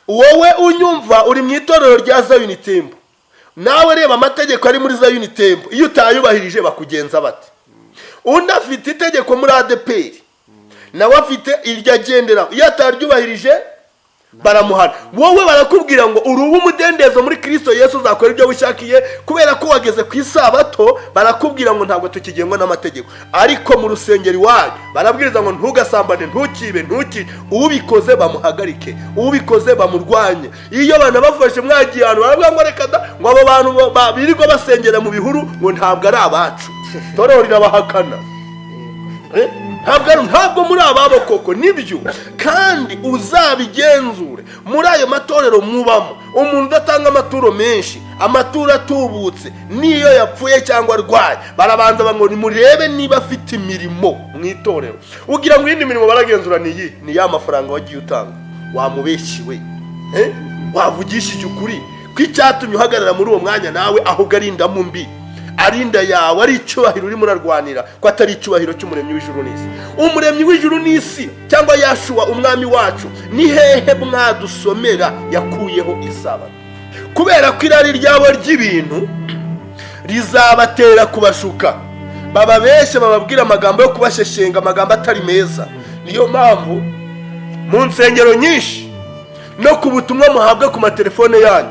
Wowe unyumva uri mu itorero rya Zion Temple, nawe reba amategeko ari muri Zion Temple, iyo utayubahirije bakugenza bate? Undi afite itegeko muri ADEPR, nawe afite iryo agenderaho, iyo ataryubahirije baramuhana. Wowe barakubwira ngo uri uw'umudendezo muri Kirisito Yesu, uzakora ibyo wishakiye. Kubera ko wageze ku isabato, barakubwira ngo ntabwo tukigengwa n'amategeko. Ariko mu rusengero iwanyu barabwiriza ngo ntugasambane, ntukibe, ntuki, ubikoze bamuhagarike, ubikoze bamurwanye. Iyo banabafashe mwagiye ahantu, baravuga ngo reka da, ngo abo bantu birirwa basengera mu bihuru, ngo ntabwo ari abacu. Torero rirabahakana. Ntabwo muri ababo koko. Nibyo, kandi uzabigenzure muri ayo matorero mubamo, umuntu udatanga amaturo menshi, amaturo atubutse, niyo yapfuye cyangwa arwaye, barabanza ngo nimurebe niba afite imirimo mu itorero. Ugira ngo iyindi mirimo baragenzura ni iyi? Ni ya mafaranga wagiye utanga. Wamubeshyiwe? Wavugishije ukuri ko icyatumye uhagarara muri uwo mwanya nawe ahubwo ari indamu mbi, ari inda yawe, ari icyubahiro urimo urarwanira, ko atari icyubahiro cy'Umuremyi w'ijuru n'isi? Umuremyi w'ijuru n'isi cyangwa Yashuwa umwami wacu, ni hehe mwadusomera yakuyeho isabato? Kubera ko irari ryabo ry'ibintu rizabatera kubashuka, bababeshye, bababwira amagambo yo kubasheshenga, amagambo atari meza. Niyo mpamvu mu nsengero nyinshi no ku butumwa muhabwa ku matelefone yanyu,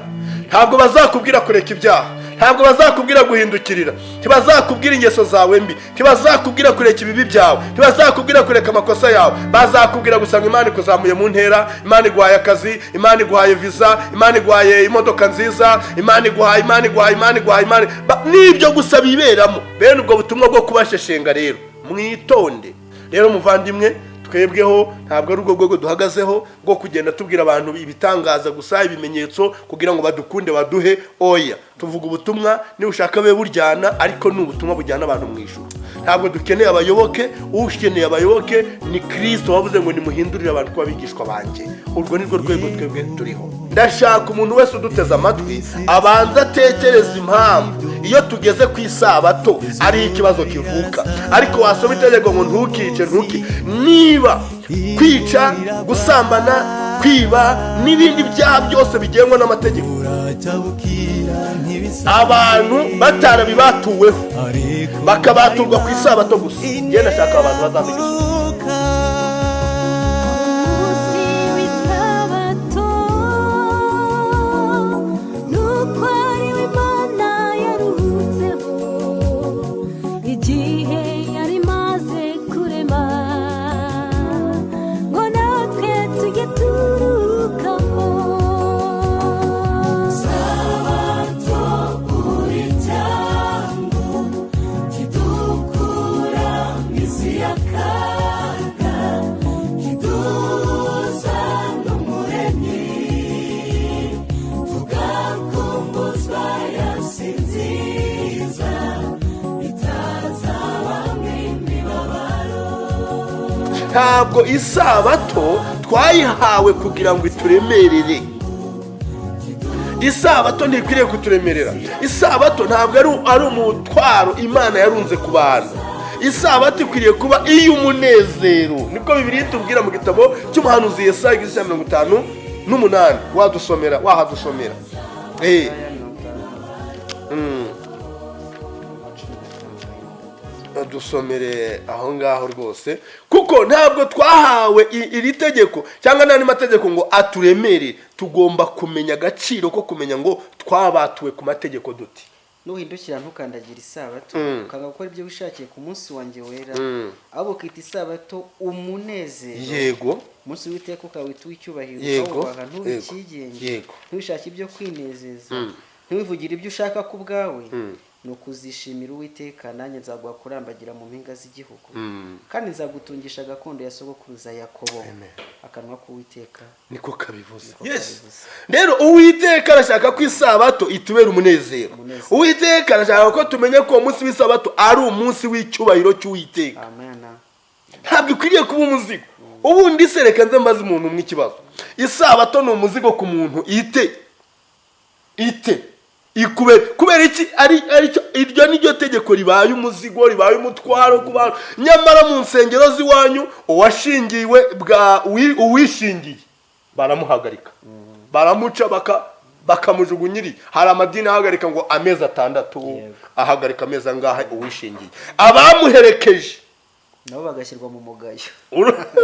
ntabwo bazakubwira kureka ibyaha, ntabwo bazakubwira guhindukirira, ntibazakubwira ingeso zawe mbi, ntibazakubwira kureka ibibi byawe, ntibazakubwira kureka amakosa yawe. Bazakubwira gusa ngo Imana ikuzamuye mu ntera, Imana iguhaye akazi, Imana iguhaye visa, Imana iguhaye imodoka nziza, Imana iguhaye, Imana iguhaye, Imana iguhaye, Imana nibyo gusa biberamo. Bene ubwo butumwa bwo kubasheshenga rero mwitonde. Rero muvandimwe, twebweho ntabwo ari urwo rwego duhagazeho rwo kugenda tubwira abantu ibitangaza gusa, ibimenyetso kugira ngo badukunde, baduhe. Oya, tuvuga ubutumwa, niba ushaka be buryana, ariko ni ubutumwa bujyana abantu mu ijuru. Ntabwo dukeneye abayoboke. Ukeneye abayoboke ni Kirisito wavuze ngo nimuhindurire abantu kuba abigishwa banjye. Urwo ni rwo rwego twebwe turiho. Ndashaka umuntu wese uduteze amatwi abanza atekereza impamvu iyo tugeze ku isabato ari ikibazo kivuka. Ariko wasoma itegeko ngo ntukice, ntuki, niba kwica, gusambana, kwiba n'ibindi byaha byose bigengwa n'amategeko, abantu batarabibatuweho bakabaturwa ku isabato gusa, njye ndashaka abantu bazamenya igisubizo. Umunsi w'isabato nuko ariwo Imana yaruhutseho igihe yari imaze kurema, ngo natwe tujye turuhukamo. Sabato uri cyambu kidukura mu isi y'akaga, kiduhuza n'Umuremyi, tugakumbuzwa ya si nziza itazabamo imibabaro. Ntabwo isabato twayihawe kugira ngo ituremerere. Isabato ntikwiriye kuturemerera. Isabato ntabwo ari umutwaro Imana yarunze ku bantu. Isabato ikwiriye kuba iy'umunezero. Nibwo Bibiliya itubwira mu gitabo cy'umuhanuzi Yesaya, igice cya 58. Wadusomera, wahadusomera? Dusomere aho ngaho rwose, kuko ntabwo twahawe iri tegeko cyangwa n'andi mategeko ngo aturemerere. Tugomba kumenya agaciro ko kumenya ngo twabatuwe ku mategeko duti. Nuhindukira ntukandagire isabato, ukanga gukora ibyo wishakiye ku munsi wanjye wera, ahubwo ukita isabato umunezero, umunsi w'Uwiteka ukawita uw'icyubahiro, ukawubaha, ntube icyigenge, ntiwishake ibyo kwinezeza, ntiwivugire ibyo ushaka ku bwawe, ni ukuzishimira Uwiteka, nanjye nzaguha kurambagira mu mpinga z'igihugu, kandi nzagutungisha gakondo ya sogokuruza Yakobo. Akanwa k'Uwiteka niko kabivuze. Niko kabivuze. Rero Uwiteka arashaka ko isabato itubera umunezero. Umunezero. Uwiteka arashaka ko tumenya ko uwo munsi w'isabato ari umunsi w'icyubahiro cy'Uwiteka. Amen. Ntabwo ikwiriye kuba umuzigo. Ubundi se reka nze mbaze umuntu umwe ikibazo: isabato ni umuzigo ku muntu ite ite ikube kubera iki? Ari aricyo, iryo ni ryo tegeko ribaye umuzigo, ribaye umutwaro ku bantu, nyamara mu nsengero z'iwanyu uwashingiwe bwa uwishingiye baramuhagarika. Baramuca bakamujugunyiri. Hari amadini ahagarika ngo amezi 6, ahagarika amezi angahe uwishingiye, abamuherekeje nabo bagashyirwa mu mugayo.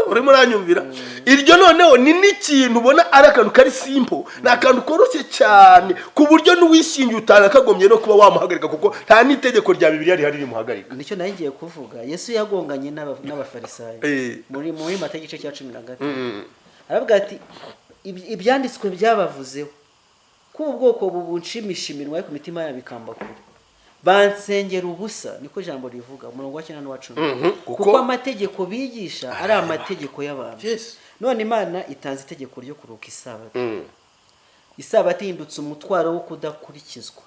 Urimo uranyumvira? Iryo noneho ni n'ikintu ubona ari akantu kari simple, ni akantu koroshye cyane, ku buryo n'uwishingiye utanakagombye no kuba wamuhagarika, kuko nta n'itegeko rya Bibiliya rihari rimuhagarika. Nicyo nayo ngiye kuvuga. Yesu yagonganye n'Abafarisayo muri Matayo igice cya 15, aravuga ati: "Ibyanditswe byabavuzeho ko ubu bwoko bunshimisha iminwa, ariko imitima yabo ikamba kure, bansengera ubusa," niko ijambo rivuga, umurongo wa 9 n'uwa 10, "kuko amategeko bigisha ari amategeko y'abantu." None Imana itanze itegeko ryo kuruhuka isabato, isabato ihindutse umutwaro wo kudakurikizwa.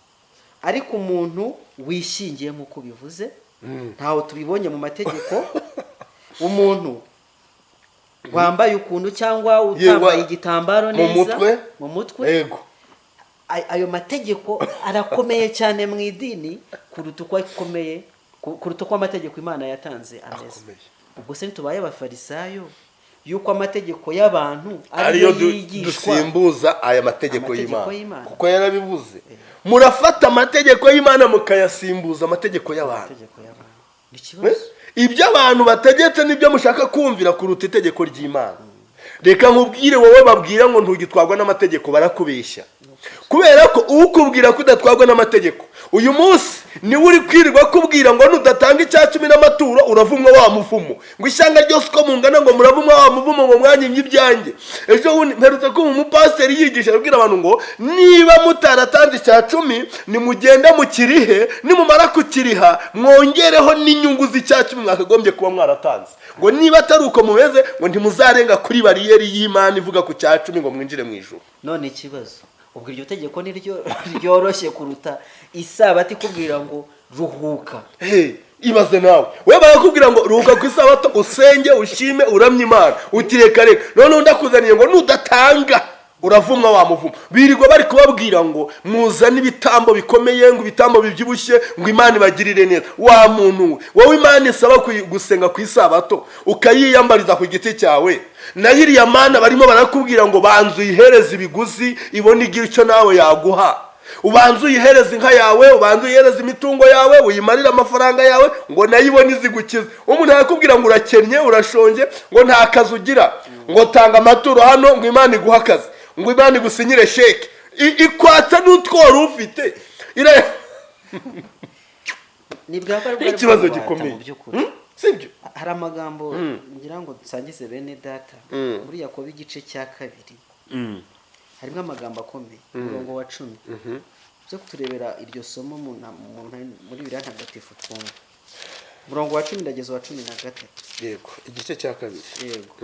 Ariko umuntu wishingiye, nk'uko bivuze, ntaho tubibonye mu mategeko, umuntu wambaye ukuntu cyangwa utambaye igitambaro mu neza mutwe. Mu mutwe. Ayo mategeko arakomeye cyane mu idini kuruta uko akomeye kuruta uko amategeko Imana yatanze ameze. Akomeye. Ubwo se ntitubaye Abafarisayo yuko amategeko y'abantu ariyo ariyo yigishwa dusimbuza aya mategeko Amategeko y'Imana? y'Imana. Kuko yarabivuze, murafata amategeko y'Imana mukayasimbuza amategeko y'abantu. Amategeko y'abantu ni ikibazo. Ibyo abantu bategetse nibyo mushaka kumvira kuruta itegeko ry'Imana. Reka nkubwire, wowe babwira ngo ntugitwarwa n'amategeko, barakubeshya, kubera ko ukubwira ko udatwarwa n'amategeko uyu munsi niwe uri kwirirwa akubwira ngo nudatanga icya cumi n'amaturo uravumwa wa muvumo, ngo ishyanga ryose uko mungana ngo muravumwa wa muvumo, ngo mwanyimye ibyanjye. Ejo bundi mperutse kumva umupasiteri yigisha, abwira abantu ngo niba mutaratanze icya cumi, nimugende mukirihe, nimumara kukiriha mwongereho n'inyungu z'icya cumi mwakagombye kuba mwaratanze, ngo niba atari uko mumeze, ngo ntimuzarenga kuri bariyeri y'Imana ivuga ku cya cumi ngo mwinjire mu ijuru. None ikibazo, ubwo iryo tegeko ni ryo ryoroshye kuruta isabato ikubwira ngo ruhuka? Hey, ibaze nawe, we barakubwira ngo ruhuka ku isabato, usenge, ushime, uramye Imana, uti reka reka. Noneho ndakuzaniye ngo nudatanga uravumwa wa muvumo. Birirwa bari kubabwira ngo muzane ibitambo bikomeye, ngo ibitambo bibyibushye, ngo Imana ibagirire neza. Wa muntu we, wowe Imana isaba gusenga ku isabato ukayiyambariza ku giti cyawe, nayo iriya Mana barimo barakubwira ngo banza uyihereze ibiguzi, ibone igira icyo nawe yaguha. Ubanza uyihereze inka yawe, ubanza uyihereze imitungo yawe, uyimarire amafaranga yawe, ngo nayo ibone izigukiza. Umuntu arakubwira ngo urakennye, urashonje, ngo nta kazi ugira, ngo tanga amaturo hano ngo Imana iguhe akazi, ngo Imana igusinyire sheke. Ikwatsa n'utwo wari ufite. Ni bwa bwari Ikibazo bw'ububata gikomeye. mu by'ukuri. Sibyo? Hari amagambo ngira ngo dusangize bene data muri Yakobo igice cya 2, harimo amagambo akomeye, umurongo wa 10. Byo kuturebera iryo somo muri Bibiliya Ntagatifu, twumva umurongo wa 10 ndageza uwa 13. Yego, igice cya 2. Yego,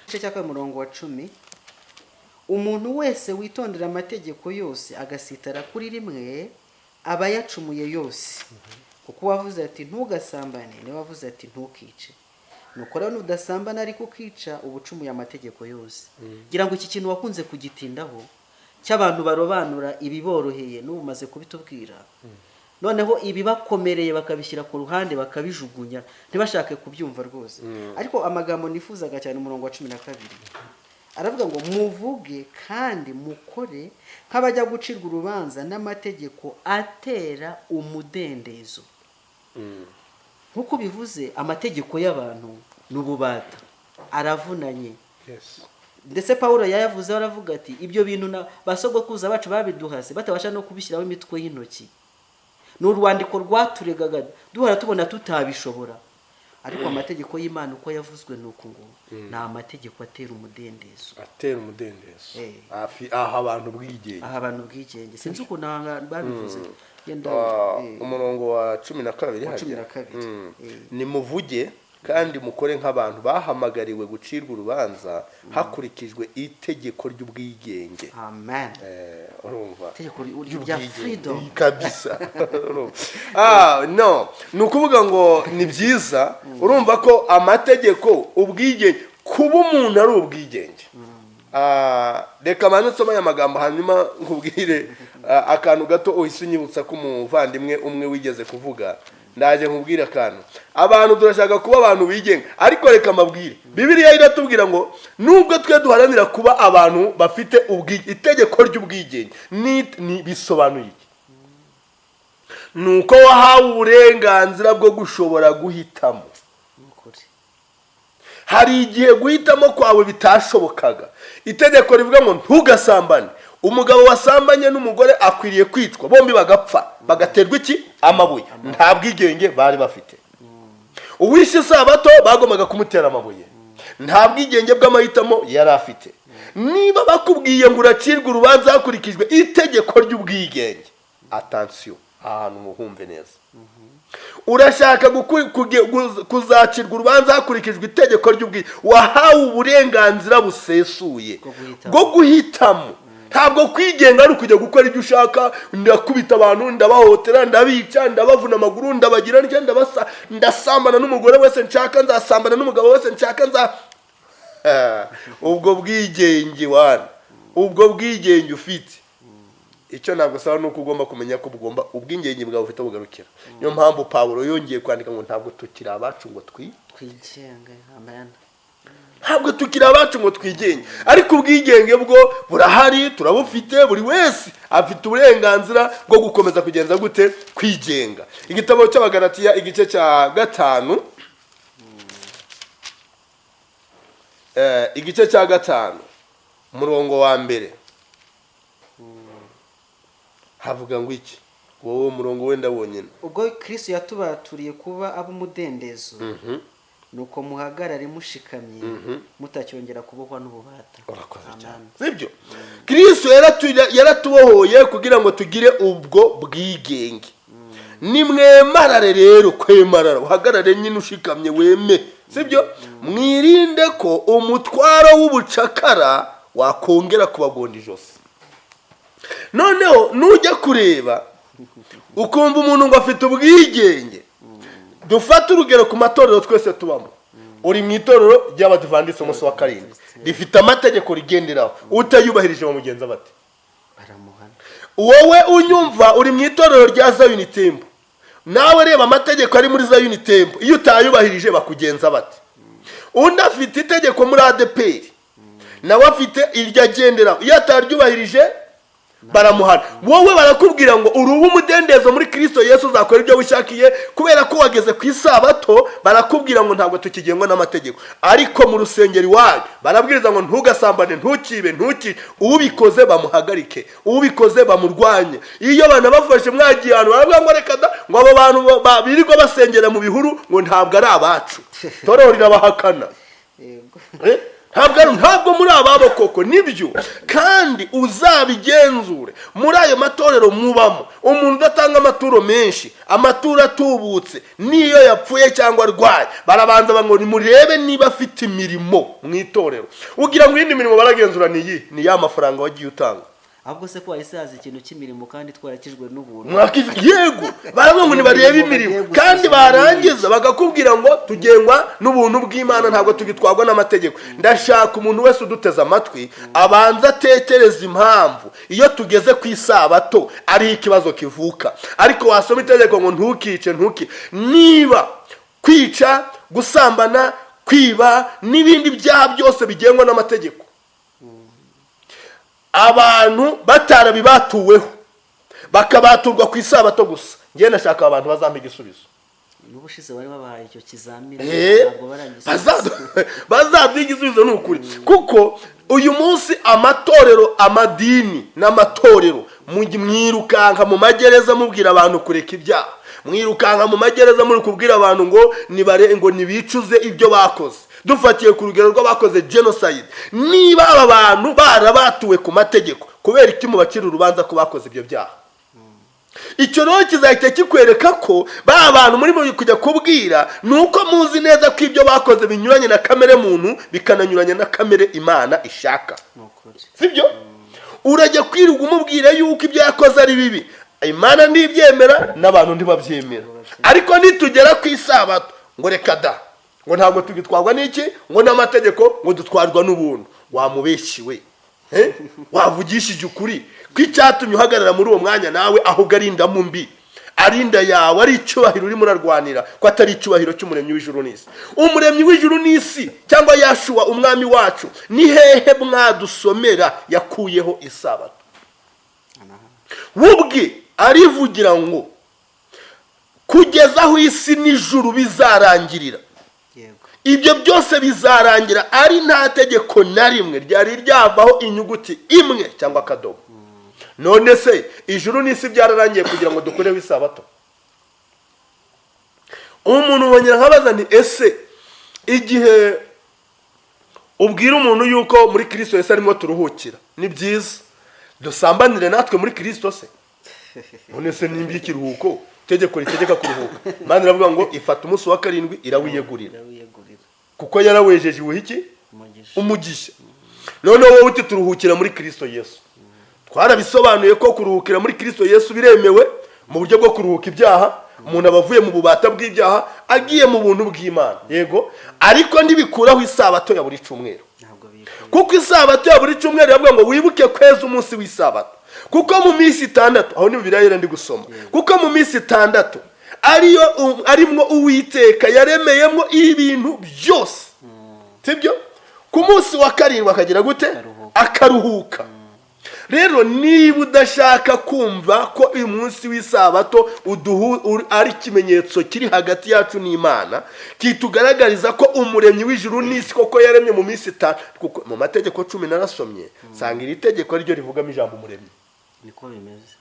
igice cya 2, umurongo wa 10: "Umuntu wese witondera amategeko yose agasitara kuri rimwe aba yacumuye yose. Kuko uwavuze ati: 'Ntugasambane,' niwe wavuze ati: 'Ntukice.' Nuko rero nudasambana ariko ukica, uba ucumuye amategeko yose." Ngira ngo iki kintu wakunze kugitindaho, cy'abantu barobanura ibiboroheye, n'ubu umaze kubitubwira. Noneho ibibakomereye bakabishyira ku ruhande, bakabijugunya, ntibashake kubyumva rwose. Ariko amagambo nifuzaga cyane, umurongo wa 12 aravuga ngo: "Muvuge kandi mukore nk'abajya gucirwa urubanza n'amategeko atera umudendezo." Nk'uko bivuze, amategeko y'abantu ni ububata, aravunanye. Ndetse Paul yayavuzeho, aravuga ati: "Ibyo bintu na ba sogokuruza bacu babiduhase batabasha no kubishyiraho imitwe y'intoki. Ni urwandiko rwaturegaga, duhora tubona tutabishobora." Ariko amategeko y'Imana uko yavuzwe ni uku ngo ni amategeko atera umudendezo. Atera umudendezo. Aha abantu ubwigenge. Aha abantu ubwigenge. Sinzi ukuntu aha babivuze. Yenda, Umurongo wa 12. Wa Harya? 12. Nimuvuge kandi mukore nk'abantu bahamagariwe gucirwa urubanza hakurikijwe itegeko ry'ubwigenge. Amen. Urumva? Itegeko rya Ry'ubwigenge. freedom. Kabisa. Urumva? No, ni ukuvuga ngo ni byiza. Urumva ko amategeko, ubwigenge, kuba umuntu ari ubwigenge. Reka mbanze nsome aya magambo, hanyuma nkubwire akantu gato uhise unyibutsa ko umuvandimwe umwe wigeze kuvuga. Ndaje nkubwire akantu. Abantu turashaka kuba abantu bigenga, ariko reka mbabwire, Bibiliya iratubwira ngo nubwo twe duharanira kuba abantu bafite itegeko ry'ubwigenge, ni bisobanuye iki? Ni uko wahawe uburenganzira bwo gushobora guhitamo. Ni ukuri. Hari igihe guhitamo kwawe bitashobokaga. Itegeko rivuga ngo ntugasambane, umugabo wasambanye n'umugore akwiriye kwicwa, bombi bagapfa, bagaterwa iki? Amabuye. Nta bwigenge bari bafite. Uwishe isabato bagombaga kumutera amabuye. Nta bwigenge bw'amahitamo yari afite. Niba bakubwiye ngo uracirwa urubanza hakurikijwe itegeko ry'ubwigenge, attention, ahantu muhumve neza. Urashaka kuzacirwa urubanza hakurikijwe itegeko ry'ubwigenge, wahawe uburenganzira busesuye Bwo guhitamo. bwo guhitamo. Ntabwo kwigenga ari ukujya gukora ibyo ushaka: ndakubita abantu, ndabahotera, ndabica, ndabavuna amaguru, ndabagira ntya, ndabasa, ndasambana n'umugore wese nshaka, nzasambana n'umugabo wese nshaka, nza ubwo bwigenge wana, ubwo bwigenge ufite, icyo nagusaba ni uko ugomba kumenya ko bugomba ubwigenge bwawe ufite bugarukira. Niyo mpamvu Pawulo yongeye kwandika ngo ntabwo tukiri abacu ngo twigenge. Amen. Ntabwo tukiri abacu ngo twigenge, ariko ubwigenge bwo burahari, turabufite. Buri wese afite uburenganzira bwo gukomeza kugenza gute? Kwigenga. Igitabo cy'Abagalatiya, igice cya 5, igice cya 5, umurongo wa 1, havuga ngo iki? Wowe umurongo wenda wonyine. Ubwo Kristo yatubaturiye kuba ab'umudendezo, nuko muhagarare mushikamye, mutacyongera kubohwa n'ububata. Urakoze Amen. cyane. Sibyo? Kristo yaratubohoye kugira ngo tugire ubwo bwigenge. Nimwemarare rero, kwemarara, uhagarare nyine ushikamye, weme, sibyo? Mwirinde ko umutwaro w'ubucakara wakongera kubagonda ijosi. Noneho nujya kureba ukumva umuntu ngo afite ubwigenge, dufate urugero ku matorero twese tubamo. Uri mu itorero ry'Abadivandisi umunsi wa karindwi, rifite amategeko rigenderaho, utayubahirije bamugenza bate? Baramuhana. Wowe unyumva uri mu itorero rya Zion Temple, nawe reba amategeko ari muri Zion Temple, iyo utayubahirije bakugenza bate? Undi afite itegeko muri ADEPR, nawe afite iryo agenderaho, iyo ataryubahirije baramuhana. Wowe barakubwira ngo uri uw'umudendezo muri Kristo Yesu, uzakora ibyo wishakiye kubera ko wageze ku isabato. Barakubwira ngo ntabwo tukigengwa n'amategeko, ariko mu rusengero iwanyu barabwiriza ngo ntugasambane, ntukibe, ntuki, ubikoze bamuhagarike, ubikoze bamurwanye. Iyo banabafashe mwagiye ahantu, baravuga ngo reka da, ngo abo bantu birirwa basengera mu bihuru, ngo ntabwo ari abacu. Torero rirabahakana. Yego. Ntabwo muri ababo koko. Nibyo, kandi uzabigenzure muri ayo matorero mubamo, umuntu udatanga amaturo menshi, amaturo atubutse, niyo yapfuye cyangwa arwaye, barabanza ngo nimurebe niba afite imirimo mu itorero. Ugira ngo iyindi mirimo baragenzura ni iyi? Ni ya mafaranga wagiye utanga. Ahubwo se ko wahise haza ikintu cy'imirimo kandi twarakijwe n'ubuntu? Yego, baravuga ngo nibarebe imirimo, kandi barangiza bakakubwira ngo tugengwa n'ubuntu bw'Imana, ntabwo tugitwarwa n'amategeko. Ndashaka umuntu wese uduteze amatwi abanza atekereza impamvu iyo tugeze ku isabato ari ikibazo kivuka, ariko wasoma itegeko ngo ntukice, ntuki, niba kwica, gusambana, kwiba n'ibindi byaha byose bigengwa n'amategeko, abantu batarabibatuweho bakabaturwa ku isabato gusa, njye ndashaka abantu bazampa igisubizo. N'ubushize bari babahaye icyo kizamini, ntabwo baragisubiza. Bazaduha igisubizo, ni ukuri, kuko uyu munsi amatorero, amadini n'amatorero, mwirukanka mu magereza mubwira abantu kureka ibyaha, mwirukanka mu magereza muri kubwira abantu ngo nibare, ngo nibicuze ibyo bakoze. Dufatiye ku rugero rw'abakoze genocide, niba aba bantu barabatuwe ku mategeko, kubera iki mubacira urubanza ko bakoze ibyo byaha? Icyo rero kizahita kikwereka ko ba bantu muri kujya kubwira ni uko muzi neza ko ibyo bakoze binyuranye na kamere muntu, bikananyuranya na kamere Imana ishaka. Ni ukuri. Sibyo? Urajya kwirirwa umubwira yuko ibyo yakoze ari bibi, Imana ntibyemera n'abantu ntibabyemera, ariko nitugera ku isabato ngo reka da, ngo ntabwo tugitwarwa n'iki, ngo n'amategeko, ngo dutwarwa n'ubuntu. Wamubeshyiwe. Wavugishije ukuri ko icyatumye uhagarara muri uwo mwanya nawe ahubwo ari indamu mbi, Ari inda yawe, ari icyubahiro urimo urarwanira, ko atari icyubahiro cy'umuremyi w'ijuru n'isi? Umuremyi w'ijuru n'isi cyangwa Yashuwa umwami wacu, ni hehe mwadusomera yakuyeho isabato? We ubwe arivugira ngo kugeza aho isi n'ijuru bizarangirira. Ibyo byose bizarangira ari nta tegeko na rimwe ryari ryavaho, inyuguti imwe cyangwa akadomo. None se ijuru n'isi byararangiye kugira ngo dukureho isabato? Umuntu wongera nkabaza nti: ese igihe ubwira umuntu yuko muri Kirisito Yesu arimo turuhukira, ni byiza, dusambanire natwe muri Kirisito se? None se nimba ikiruhuko, itegeko ritegeka kuruhuka, Imana iravuga ngo ifata umunsi wa karindwi irawiyegurira. Irawiyegurira. Kuko yarawejeje, iwuha iki? Umugisha. Umugisha. Noneho wowe uti turuhukira muri Kirisito Yesu. Twarabisobanuye ko kuruhukira muri Kirisito Yesu biremewe mu buryo bwo kuruhuka ibyaha. Umuntu aba avuye mu bubata bw'ibyaha agiye mu buntu bw'Imana, yego, ariko ntibikuraho isabato ya buri cyumweru. Ntabwo bikwiye. Kuko isabato ya buri cyumweru iravuga ngo wibuke kweza umunsi w'isabato, kuko mu minsi 6, aho ni Bibiliya yera ndi gusoma, kuko mu minsi 6 ariyo arimwo Uwiteka yaremeyemo ibintu byose, sibyo? Ku munsi wa karindwi akagira gute? Akaruhuka. Akaruhuka. Rero niba udashaka kumva ko uyu munsi w'isabato ari ikimenyetso kiri hagati yacu n'Imana, kitugaragariza ko umuremyi w'ijuru n'isi koko yaremye mu minsi 5, kuko mu mategeko 10 narasomye nsanga iri tegeko ariryo rivugamo ijambo umuremyi. Niko bimeze.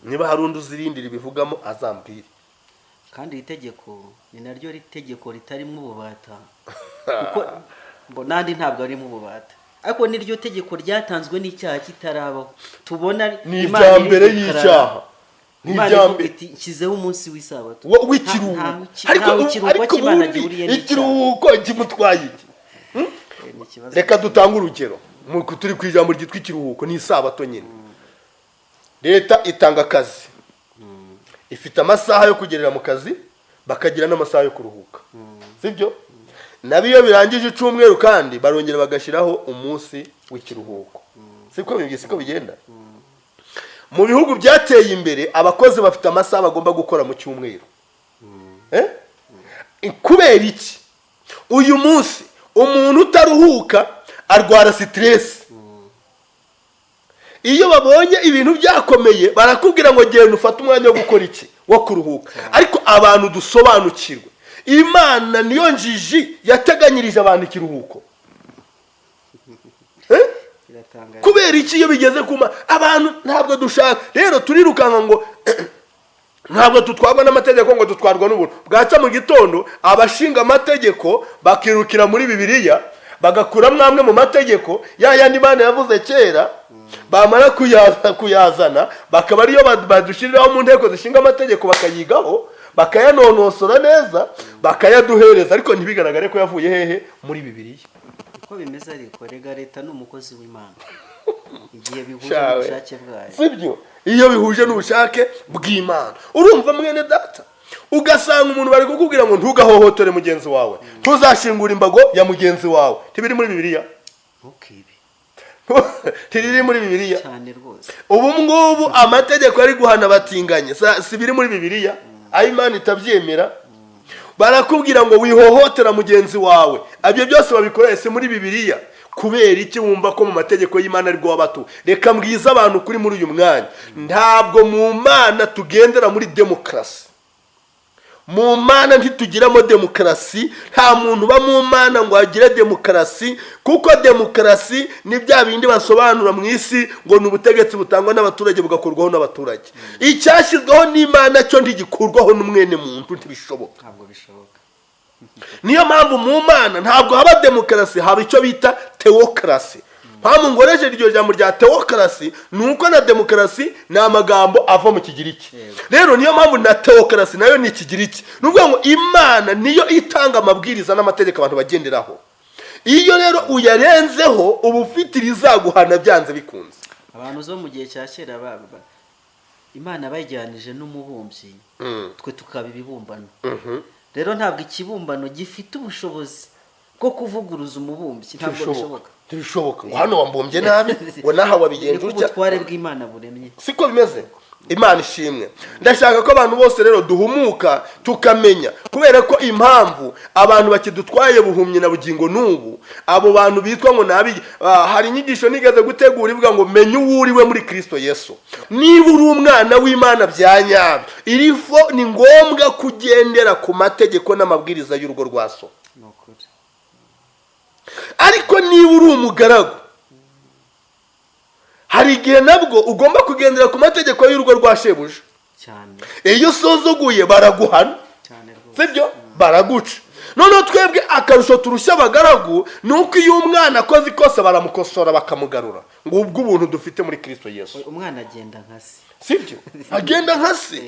Niba hari undi uzirindi ribivugamo azambwire. Kandi iri tegeko ni naryo tegeko ritarimo ububata, kuko ngo n'andi ntabwo arimo ububata, ariko niryo tegeko ryatanzwe n'icyaha kitarabaho tubona. Ni Imana irya mbere iridekarara. y'icyaha, ni Imana irya ivuga mbere. iti: nshyizeho umunsi w'isabato. W'ikiruhuko. Ariko Ariko nta ikiruhuko ariko cy'Imana ubundi gihuriye n'icyaha. ikiruhuko kimutwaye iki? Ni ikibazo. Reka dutange urugero. Turi ku ijambo ryitwa ikiruhuko, ni isabato nyine. Leta itanga akazi, ifite amasaha yo kugerera mu kazi, bakagira n'amasaha yo kuruhuka, sibyo? Nabo iyo birangije icyumweru kandi barongera bagashyiraho umunsi w'ikiruhuko, siko bigenda? Mu bihugu byateye imbere abakozi bafite amasaha bagomba gukora mu cyumweru. Eh? Kubera iki? Uyu munsi umuntu utaruhuka arwara stress. Iyo babonye ibintu byakomeye barakubwira ngo genda ufate umwanya wo gukora iki? Wo kuruhuka. Ariko abantu dusobanukirwe, Imana niyo njiji yateganyirije abantu ikiruhuko? Eh? Biratangaje. Kubera iki iyo bigeze kuma abantu ntabwo dushaka? Rero turirukanka ngo ntabwo tutwarwa n'amategeko, ngo dutwarwa n'ubuntu. Bwaca mu gitondo abashinga amategeko bakirukira muri Bibiliya, bagakuramo amwe mu mategeko ya yandi Imana yavuze kera. Bamara kuyazana bakaba ariyo badushyiriraho mu nteko zishinga amategeko, bakayigaho, bakayanonosora neza, bakayaduhereza, ariko ntibigaragare ko yavuye hehe? Muri Bibiliya. Uko bimeze ariko rega leta ni umukozi w'Imana igihe bihuje Shawe. n'ubushake bwayo. Sibyo? Iyo bihuje n'ubushake bw'Imana. Urumva mwene data, ugasanga umuntu bari kukubwira ngo ntugahohotore mugenzi wawe, ntuzashingura imbago ya mugenzi wawe. Ntibiri muri Bibiliya? Ntukibe. Ntiriri muri Bibiliya? Cyane rwose. Ubu ngubu amategeko ari guhana abatinganye, si biri muri Bibiliya? Aho Imana itabyemera, barakubwira ngo wihohotera mugenzi wawe. Ibyo byose babikora, si muri Bibiliya? Kubera iki wumva ko mu mategeko y'Imana aribwo wabatu? Reka mbwize abantu kuri muri uyu mwanya: ntabwo mu Mana tugendera muri demokarasi. Mu Mana ntitugiramo demokarasi. Nta muntu uba mu Mana ngo agire demokarasi, kuko demokarasi ni bya bindi basobanura mu isi ngo ni ubutegetsi butangwa n'abaturage, bugakurwaho n'abaturage. Icyashyizweho n'Imana cyo ntigikurwaho n'umwene muntu, ntibishoboka. Ntabwo bishoboka. Niyo mpamvu mu Mana ntabwo haba demokarasi, haba icyo bita tewokarasi. Mpamvu ngoreje iryo jambo rya tewokarasi ni uko na demokarasi ni amagambo ava mu Kigiriki. Rero niyo mpamvu na tewokarasi nayo ni Ikigiriki. Ni ukuvuga ngo Imana niyo itanga amabwiriza n'amategeko abantu bagenderaho. Iyo rero uyarenzeho uba ufite irizaguhana byanze bikunze. Abantu zo mu gihe cya kera Imana bayijyanije n'umubumbyi, twe tukaba ibibumbano. Rero ntabwo ikibumbano gifite ubushobozi bwo kuvuguruza umubumbyi, ntabwo bishoboka. Ntibishoboka ngo hano wambumbye nabi, ngo n'aha wabigenje Niko utya. ubutware bw'Imana buremye. Siko bimeze? Imana ishimwe. Ndashaka ko abantu bose rero duhumuka tukamenya, kubera ko impamvu abantu bakidutwaye buhumyi na bugingo n'ubu, abo bantu bitwa ngo nabi. Hari inyigisho nigeze gutegura ivuga ngo menya uwo uriwe muri Kristo Yesu. Niba uri umwana w'Imana bya nyabyo, irifo ni ngombwa kugendera ku mategeko n'amabwiriza y'urugo rwa so. Ni ukuri. Ariko niba uri umugaragu, hari igihe nabwo ugomba kugendera ku mategeko y'urugo rwa shebuja. Cyane. Iyo usuzuguye baraguhana. Cyane rwose. Sibyo, baraguca. Noneho twebwe akarusho turushya abagaragu ni uko iyo umwana akoze ikosa baramukosora bakamugarura. Ngo ubwo ubuntu dufite muri Kristo Yesu. Umwana agenda nka se. Sibyo, agenda nka se.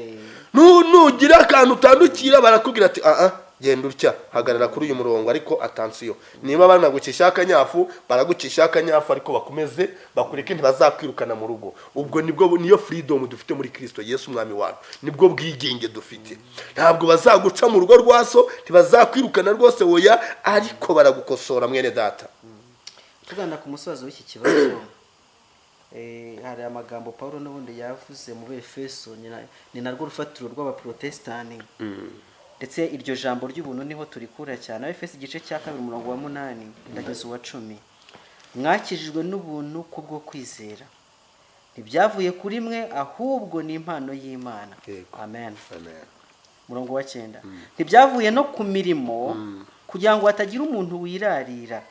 Nugira akantu utandukira barakubwira ati: "Aha, genda utya, hagarara kuri uyu murongo." Ariko attention, niba banagucisha akanyafu, baragucisha akanyafu, ariko bakomeze bakureke, ntibazakwirukana mu rugo. Ubwo nibwo niyo freedom dufite muri Kristo Yesu umwami wacu, nibwo bwigenge dufite. Ntabwo bazaguca mu rugo rwa so, ntibazakwirukana rwose, woya, ariko baragukosora, mwene data. Tugana ku musozo w'iki kibazo, hari amagambo Paul n'ubundi yavuze mu Befeso, ni narwo rufatiro rw'abaprotestani, ndetse iryo jambo ry'ubuntu niho turikura cyane. Abefeso igice cya 2, umurongo wa 8 ndageza uwa 10: "Mwakijijwe n'ubuntu kubwo kwizera, ntibyavuye kuri mwe, ahubwo ni impano y'Imana." Amen. Amen. Umurongo wa 9: "Ntibyavuye no ku mirimo, kugira ngo hatagira umuntu wirarira.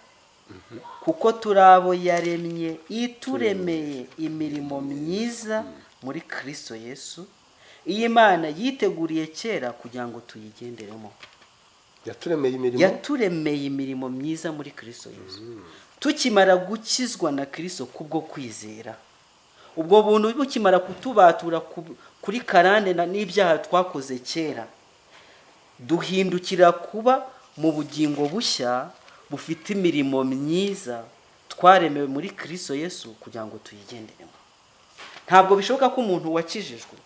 Kuko turi abo yaremye, ituremeye imirimo myiza muri Kristo Yesu, iyi Imana yiteguriye kera kugira ngo tuyigenderemo." Yaturemeye imirimo. Yaturemeye imirimo myiza muri Kristo Yesu. Tukimara gukizwa na Kristo kubwo kwizera, ubwo buntu bukimara kutubatura kuri karande n'ibyaha twakoze kera, duhindukira kuba mu bugingo bushya bufite imirimo myiza twaremewe muri Kristo Yesu kugira ngo tuyigenderemo. Ntabwo bishoboka ko umuntu wakijijwe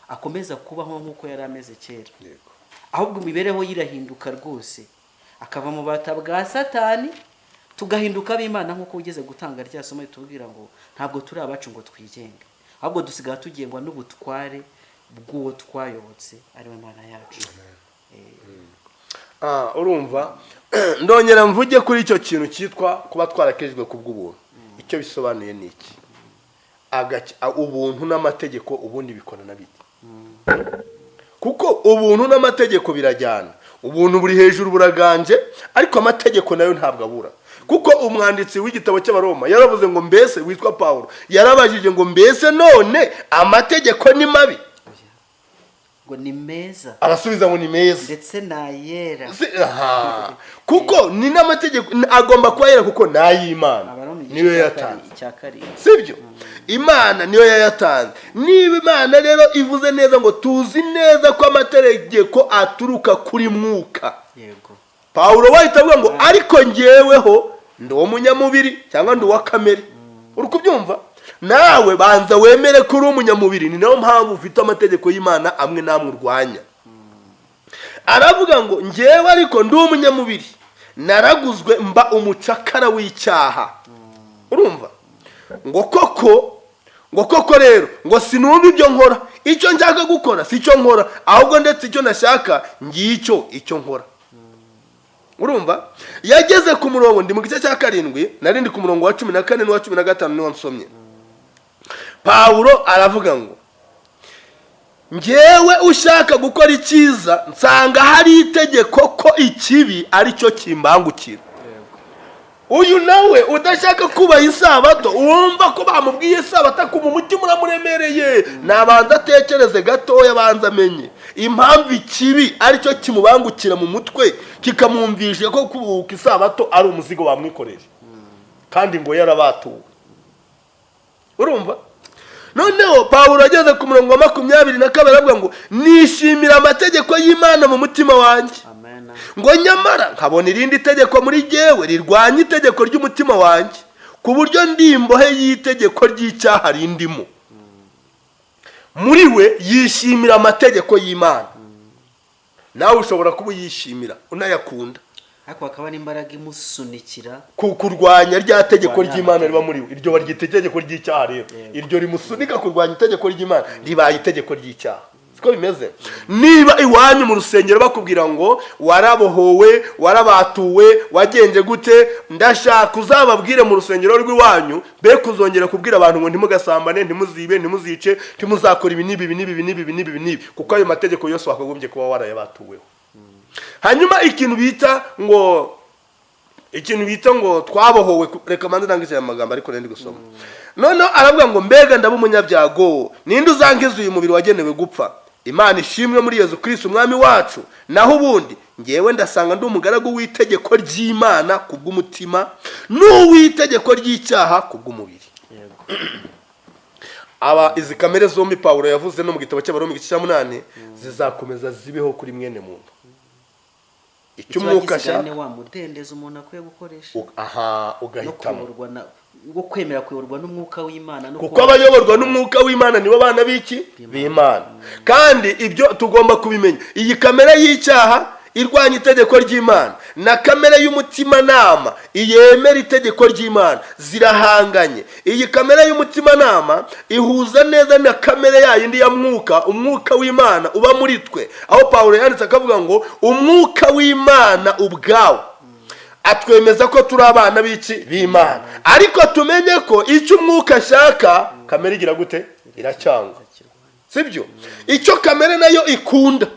akomeza kubaho nk'uko yari ameze kera, ahubwo imibereho ye irahinduka rwose, akava mu bata bwa Satani, tugahinduka ab'Imana, nk'uko ugeze gutanga rya somo ritubwira ngo ntabwo turi abacu ngo twigenge, ahubwo dusigara tugengwa n'ubutware bw'uwo twayobotse, ari we Mana yacu. Urumva, ndongera mvuge kuri icyo kintu cyitwa kuba twarakijwe ku bw'ubuntu. Icyo bisobanuye ni iki? Ubuntu n'amategeko ubundi bikorana bite? Kuko ubuntu n'amategeko birajyana. Ubuntu buri hejuru buraganje, ariko amategeko nayo ntabwo abura, kuko umwanditsi w'igitabo cy'Abaroma yaravuze ngo mbese, witwa Pawulo, yarabajije ngo: "Mbese none amategeko ni mabi?" Ngo ni meza. Arasubiza ngo ni meza. Ndetse n'ayera. Aha. Kuko ni n'amategeko agomba kuba yera, kuko ni ay'Imana. Abaroma igice Niyo cya yatanze. Cya 7. Sibyo, Imana niyo yayatanze. Niba Imana rero ivuze neza ngo tuzi neza ko amategeko aturuka kuri Mwuka, Pawulo wahita avuga ngo: "Ariko ngeweho ndi uwo munyamubiri cyangwa ndi uwa kamere." Uri kubyumva nawe? Banza wemere ko uri umunyamubiri, ni nayo mpamvu ufite amategeko y'Imana amwe n'amwe urwanya. Aravuga ngo: "Ngewe ariko ndi umunyamubiri, naraguzwe mba umucakara w'icyaha." Urumva ngo koko rero ngo sinumva ibyo nkora. Icyo nshaka gukora si icyo nkora, ahubwo ndetse icyo nashaka ngicyo icyo nkora. Urumva, yageze ku murongo, ndi mu gice cya 7, nari ndi ku murongo wa 14 n'uwa 15 niwo nsomye. Pawulo aravuga ngo: "Ngewe ushaka gukora icyiza, nsanga hari itegeko ko ikibi ari cyo kimbangukira." Uyu nawe udashaka kubaha isabato, wumva ko bamubwiye isabato akumva umutima uramuremereye, nabanza atekereze gatoya, abanza amenye impamvu ikibi aricyo kimubangukira mu mutwe, kikamwumvisha ko kuruhuka isabato ari umuzigo bamwikoreye, kandi ngo yarabatuwe. Urumva, noneho Pawulo ageze ku murongo wa 22 aravuga ngo: "Nishimira amategeko y'Imana mu mutima wanjye." Amen. Ngo: "Nyamara nkabona irindi tegeko muri jyewe rirwanya itegeko ry'umutima wanjye, ku buryo ndi imbohe y'itegeko ry'icyaha rindimo." Muri we yishimira amategeko y'Imana. Nawe ushobora kuba uyishimira, unayakunda. Ariko hakaba n'imbaraga imusunikira Kurwanya rya tegeko Kurwanya ry'Imana riba muri we. Iryo baryita itegeko ry'icyaha rero. Iryo rimusunika kurwanya itegeko ry'Imana ribaye itegeko ry'icyaha. Siko bimeze? Niba iwanyu mu rusengero bakubwira ngo warabohowe, warabatuwe, wagenje gute, ndashaka uzababwire mu rusengero rw'iwanyu be kuzongera kubwira abantu ngo ntimugasambane, ntimuzibe, ntimuzice, ntimuzakora ibi n'ibi, ibi n'ibi, ibi n'ibi, ibi n'ibi, ibi n'ibi, kuko ayo mategeko yose wakagombye kuba warayabatuweho. Hanyuma ikintu bita ngo twabohowe, reka manze ndangize aya magambo, ariko ndi gusoma. Noneho aravuga ngo: "Mbega ndaba umunyabyago! Ninde uzangiza uyu mubiri wagenewe gupfa? Imana ishimwe muri Yezu Kristo Umwami wacu! Naho ubundi ngewe ndasanga ndi umugaragu w'itegeko ry'Imana kubw'umutima, n'uw'itegeko ry'icyaha kubw'umubiri." Aba izi kamere zombi Pawulo yavuze no mu gitabo cy'Abaroma igice cya 8 zizakomeza zibeho kuri mwene muntu. Icyo umwuka gisigaye ashaka ni wa mudendezo umuntu akwiye gukoresha aha no ugahitamo kuyoborwa na wo kwemera kuyoborwa n'umwuka w'Imana no kuko kuba abayoborwa n'umwuka w'Imana nibo bana b'iki? B'Imana. Kandi ibyo tugomba kubimenya. Iyi kamere y'icyaha irwanya itegeko ry'Imana na kamere y'umutimanama yemera itegeko ry'Imana zirahanganye. Iyi kamere y'umutimanama ihuza neza na kamere yayindi ya mwuka, umwuka w'Imana uba muri twe, aho Pawulo yanditse akavuga ngo umwuka w'Imana ubwawo atwemeza ko turi abana b'iki? B'Imana. Ariko tumenye ko icyo umwuka ashaka, kamere igira gute? Iracyanga, sibyo? Icyo kamere nayo ikunda,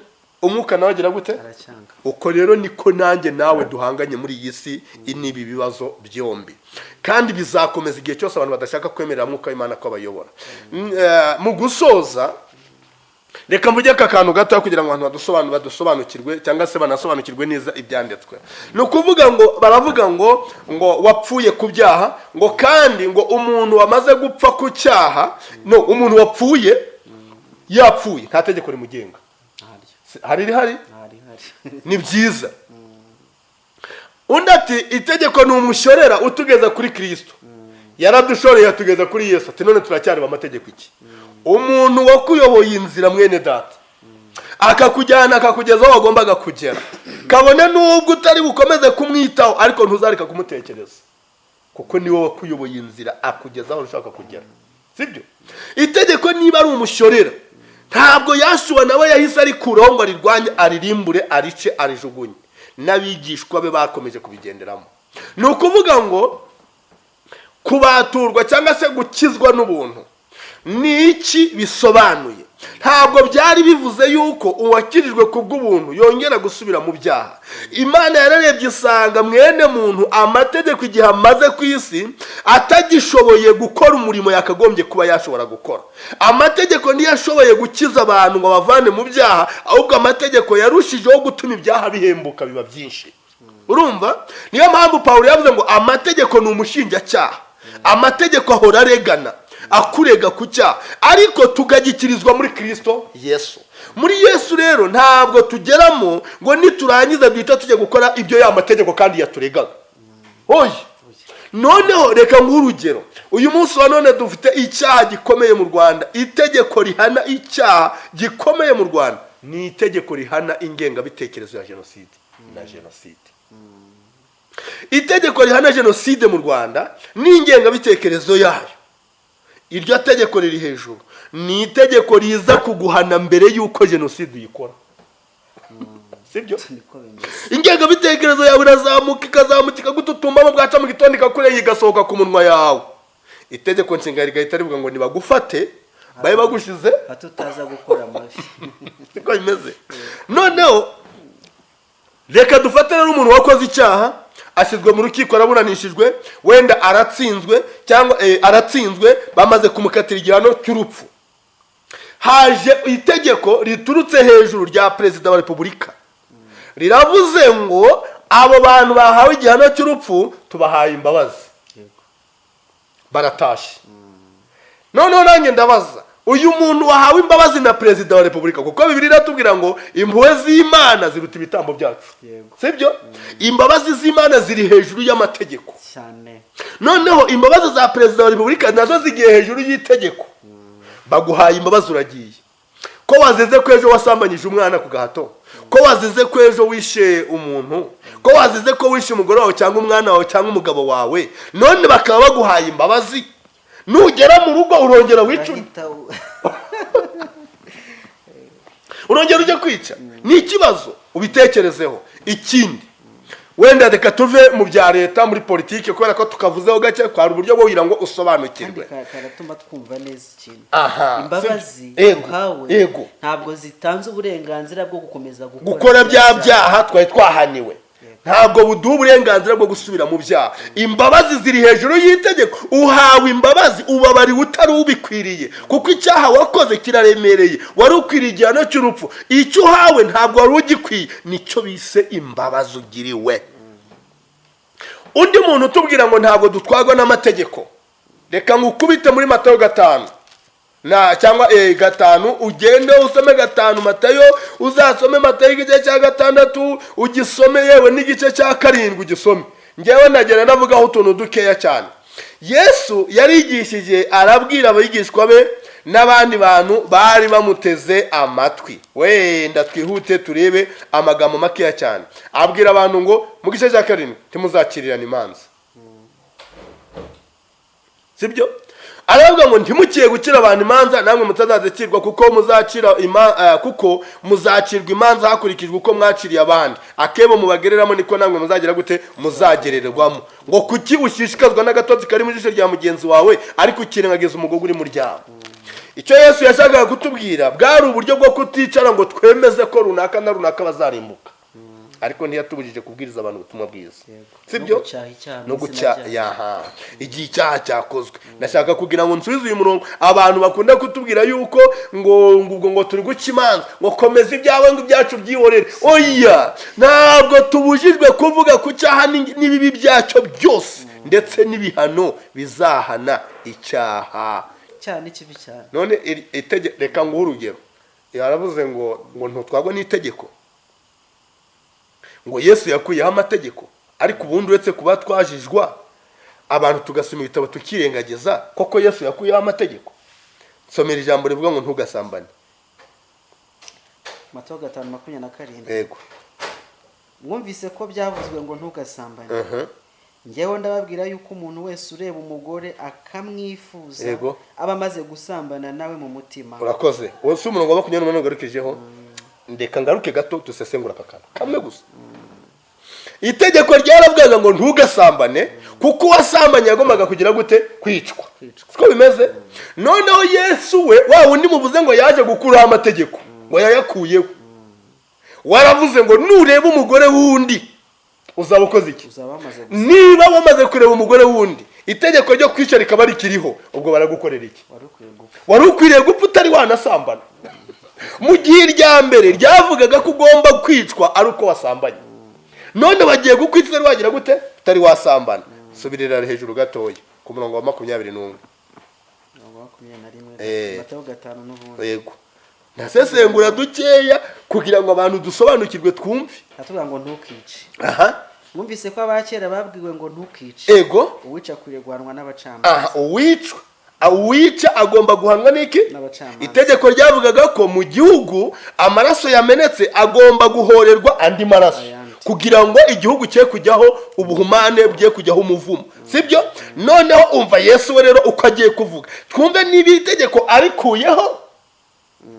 umwuka nawe agira gute? Aracyanga. Uko rero niko nanjye nawe duhanganye muri iyi si n'ibi bibazo byombi, kandi bizakomeza igihe cyose abantu badashaka kwemerera mwuka w'Imana ko abayobora. Mu gusoza, reka mvuge aka kantu gato kugira ngo abantu badusobanukirwe cyangwa se banasobanukirwe neza ibyanditswe. Ni ukuvuga ngo baravuga ngo wapfuye ku byaha, ngo kandi ngo umuntu wamaze gupfa ku cyaha, no umuntu wapfuye yapfuye, nta tegeko rimugenga. Ntaryo. Hari rihari? Ntarihari. Ni byiza. Undi ati: "Itegeko ni umushorera utugeza kuri Kirisito, yaradushoreye atugeza kuri Yesu." Ati: "None turacyareba amategeko iki?" Umuntu wakuyoboye inzira, mwene data, akakujyana akakugeza aho wagombaga kugera, kabone n'ubwo utari bukomeze kumwitaho, ariko ntuzareka kumutekereza, kuko niwe wakuyoboye inzira akugeza aho ushaka kugera, sibyo? Itegeko niba ari umushorera, ntabwo Yashuwa nawe yahise arikuraho ngo arirwanye, aririmbure, arice, arijugunye. N'abigishwa be bakomeje kubigenderamo. Ni ukuvuga ngo kubaturwa cyangwa se gukizwa n'ubuntu ni iki bisobanuye? Ntabwo byari bivuze yuko uwakirijwe ku bw'ubuntu yongera gusubira mu byaha. Imana yararebye isanga mwene muntu amategeko igihe amaze ku isi atagishoboye gukora umurimo yakagombye kuba yashobora gukora. Amategeko ntiyashoboye gukiza abantu ngo abavane mu byaha, ahubwo amategeko yarushijeho gutuma ibyaha bihembuka, biba byinshi. Urumva, niyo mpamvu Pawulo yavuze ngo amategeko ni umushinjacyaha. Amategeko ahora aregana, akurega ku cyaha, ariko tugagikirizwa muri Kirisito Yesu. Muri Yesu rero ntabwo tugeramo ngo niturangiza duhita tujya gukora ibyo ya mategeko kandi yaturegaga. Oya. Noneho reka nguhe urugero. Uyu munsi wa none dufite icyaha gikomeye mu Rwanda. Itegeko rihana icyaha gikomeye mu Rwanda ni itegeko rihana ingengabitekerezo ya jenoside na jenoside. Itegeko rihana jenoside mu Rwanda n'ingengabitekerezo yayo, iryo tegeko riri hejuru. Ni itegeko riza kuguhana mbere y'uko jenoside uyikora, sibyo? Niko bimeze. Ingengabitekerezo yawe irazamuka, ikazamuka, ikagututumbamo, bwaca mu gitondo ikakurenga, igasohoka ku munwa yawe. Itegeko nshinga rigahita rivuga ngo nibagufate babe bagushize Hato utaza gukora amabi. Niko bimeze. Noneho reka dufate rero umuntu wakoze icyaha, ashyizwe mu rukiko, araburanishijwe, wenda aratsinzwe cyangwa aratsinzwe, bamaze kumukatira igihano cy'urupfu. Haje itegeko riturutse hejuru rya Perezida wa Repubulika, riravuze ngo abo bantu bahawe igihano cy'urupfu tubahaye imbabazi, baratashye. Noneho nanjye ndabaza: uyu muntu wahawe imbabazi na Perezida wa Repubulika, kuko Bibiliya iratubwira ngo impuhwe z'Imana ziruta ibitambo byacu, sibyo? Imbabazi z'Imana ziri hejuru y'amategeko. Cyane. Noneho imbabazi za Perezida wa Repubulika nazo zigiye hejuru y'itegeko. Baguhaye imbabazi, uragiye. Ko wazize ko ejo wasambanyije umwana ku gahato, ko wazize ko ejo wishe umuntu, Ko wazize ko wishe umugore wawe cyangwa umwana wawe cyangwa umugabo wawe, none bakaba baguhaye imbabazi, nugera mu rugo urongera wica undi, Urahita urongera ujya kwica. Ni ikibazo, ubitekerezeho. Ikindi, wenda reka tuve mu bya leta, muri politiki, kubera ko tukavuzeho gake, kwari uburyo bwo kugira ngo Kandi usobanukirwe. Karatuma twumva neza ikintu. Imbabazi duhawe ntabwo zitanze uburenganzira bwo gukomeza gukora bya byaha twari twahaniwe. Ntabwo buduha uburenganzira bwo gusubira mu byaha. Imbabazi ziri hejuru y'itegeko. Uhawe imbabazi, ubabariwe utari ubikwiriye, kuko icyaha wakoze kiraremereye, wari ukwiriye igihano cy'urupfu. Icyo uhawe ntabwo wari ugikwiye, nicyo bise imbabazi ugiriwe. Undi muntu utubwira ngo ntabwo dutwarwa n'amategeko, reka ngukubite muri Matayo 5 na cyangwa 5, ugende usome 5 Matayo, uzasome Matayo igice cya 6 ugisome, yewe n'igice cya 7 ugisome. Ngewe ndagenda ndavugaho utuntu dukeya cyane. Yesu yarigishije, arabwira abigishwa be n'abandi bantu bari bamuteze amatwi. Wenda twihute turebe amagambo makeya cyane. Abwira abantu ngo mu gice cya 7 ntimuzakirirane imanza, sibyo? Aravuga ngo ntimukiye gukira abantu imanza, namwe mutazazikirwa, kuko muzacira kuko muzacirwa imanza hakurikijwe uko mwaciriye abandi. Akebo mubagereramo niko namwe muzagira gute? Muzagererwamo. Ngo kuki ushishikazwa n'agatotsi kari mu jisho rya mugenzi wawe, ariko ukirengagiza umugogo uri mu ryawe? Icyo Yesu yashakaga kutubwira bwari uburyo bwo kuticara ngo twemeze ko runaka na runaka bazarimbuka, ariko ntiyatubujije kubwiriza abantu ubutumwa bwiza, sibyo? No gucyaha icyaha mu No izina gucyaha ryayo. Yaha, igihe icyaha cyakozwe. Ndashaka kugira ngo nsubize uyu murongo. Abantu bakunda kutubwira yuko ngo ubwo ngo turi guca imanza, ngo komeza ibyawe, ngo ibyacu byihorere. Oya, ntabwo tubujijwe kuvuga ku cyaha n'ibibi byacyo byose, ndetse n'ibihano bizahana icyaha. Icyaha ni kibi cyane. None reka nguhe urugero. Yaravuze ngo ntutwagwe n'itegeko, ngo Yesu yakuyeho amategeko. Ariko ubundi uretse kuba twajijwa abantu tugasoma ibitabo tukirengagiza, koko Yesu yakuyeho amategeko? Nsomera ijambo rivuga ngo ntugasambane. Matayo 5:27. Yego. Mwumvise ko byavuzwe ngo ntugasambane. Njyewe ndababwira yuko umuntu wese ureba umugore akamwifuza aba amaze gusambana nawe mu mutima. Urakoze. Uwo si umurongo wa 28 ugarukijeho? Ndeka ngaruke gato dusesengura aka kantu kamwe gusa. Itegeko ryaravugaga ngo ntugasambane, kuko uwasambanye yagombaga kugira gute? Kwicwa. Kwicwa. Siko bimeze? Noneho Yesu we, wa wundi muvuze ngo yaje gukuraho amategeko, ngo yayakuyeho, waravuze ngo nureba umugore wundi uzaba ukoze iki? Uzaba wamaze gusambana. Niba wamaze kureba umugore wundi, itegeko ryo kwica rikaba rikiriho, ubwo baragukorera iki? Wari ukwiye gupfa. Wari ukwiriye gupfa utari wanasambana, mu gihe irya mbere ryavugaga ko ugomba kwicwa ari uko wasambanye. None bagiye kukwica utari wagira gute? Utari wasambana. Subirira hejuru gatoya ku murongo wa 21. Mirongo 21. Matayo 5 n'ubundi. Yego, ndasesengura dukeya kugira ngo abantu dusobanukirwe, twumve. Atubwira ngo ntukice. Mwumvise ko abakera babwiwe ngo ntukice. Uwica akwiriye guhanwa n'abacamanza. Aha, uwica agomba guhanwa n'iki? N'abacamanza. Itegeko ryavugaga ko mu gihugu amaraso yamenetse agomba guhorerwa andi maraso, Ayandi. kugira ngo igihugu cye kujyaho ubuhumane, bye kujyaho umuvumo, sibyo? Noneho umva Yesu we rero uko agiye kuvuga, twumve niba iri tegeko arikuyeho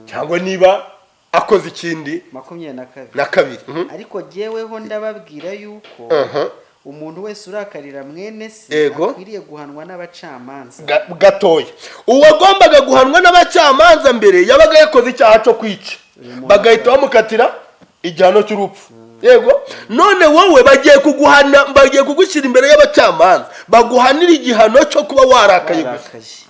cyangwa niba akoze ikindi. 22. Na kabiri. Ariko jyeweho ndababwira yuko umuntu wese urakarira mwene se akwiriye guhanwa n'abacamanza. Gatoya, uwagombaga guhanwa n'abacamanza mbere yabaga yakoze icyaha cyo kwica, bagahita bamukatira igihano cy'urupfu. Yego, none wowe bagiye kuguhana, bagiye kugushyira imbere y'abacamanza baguhanira igihano cyo kuba warakaye gusa. Warakaye.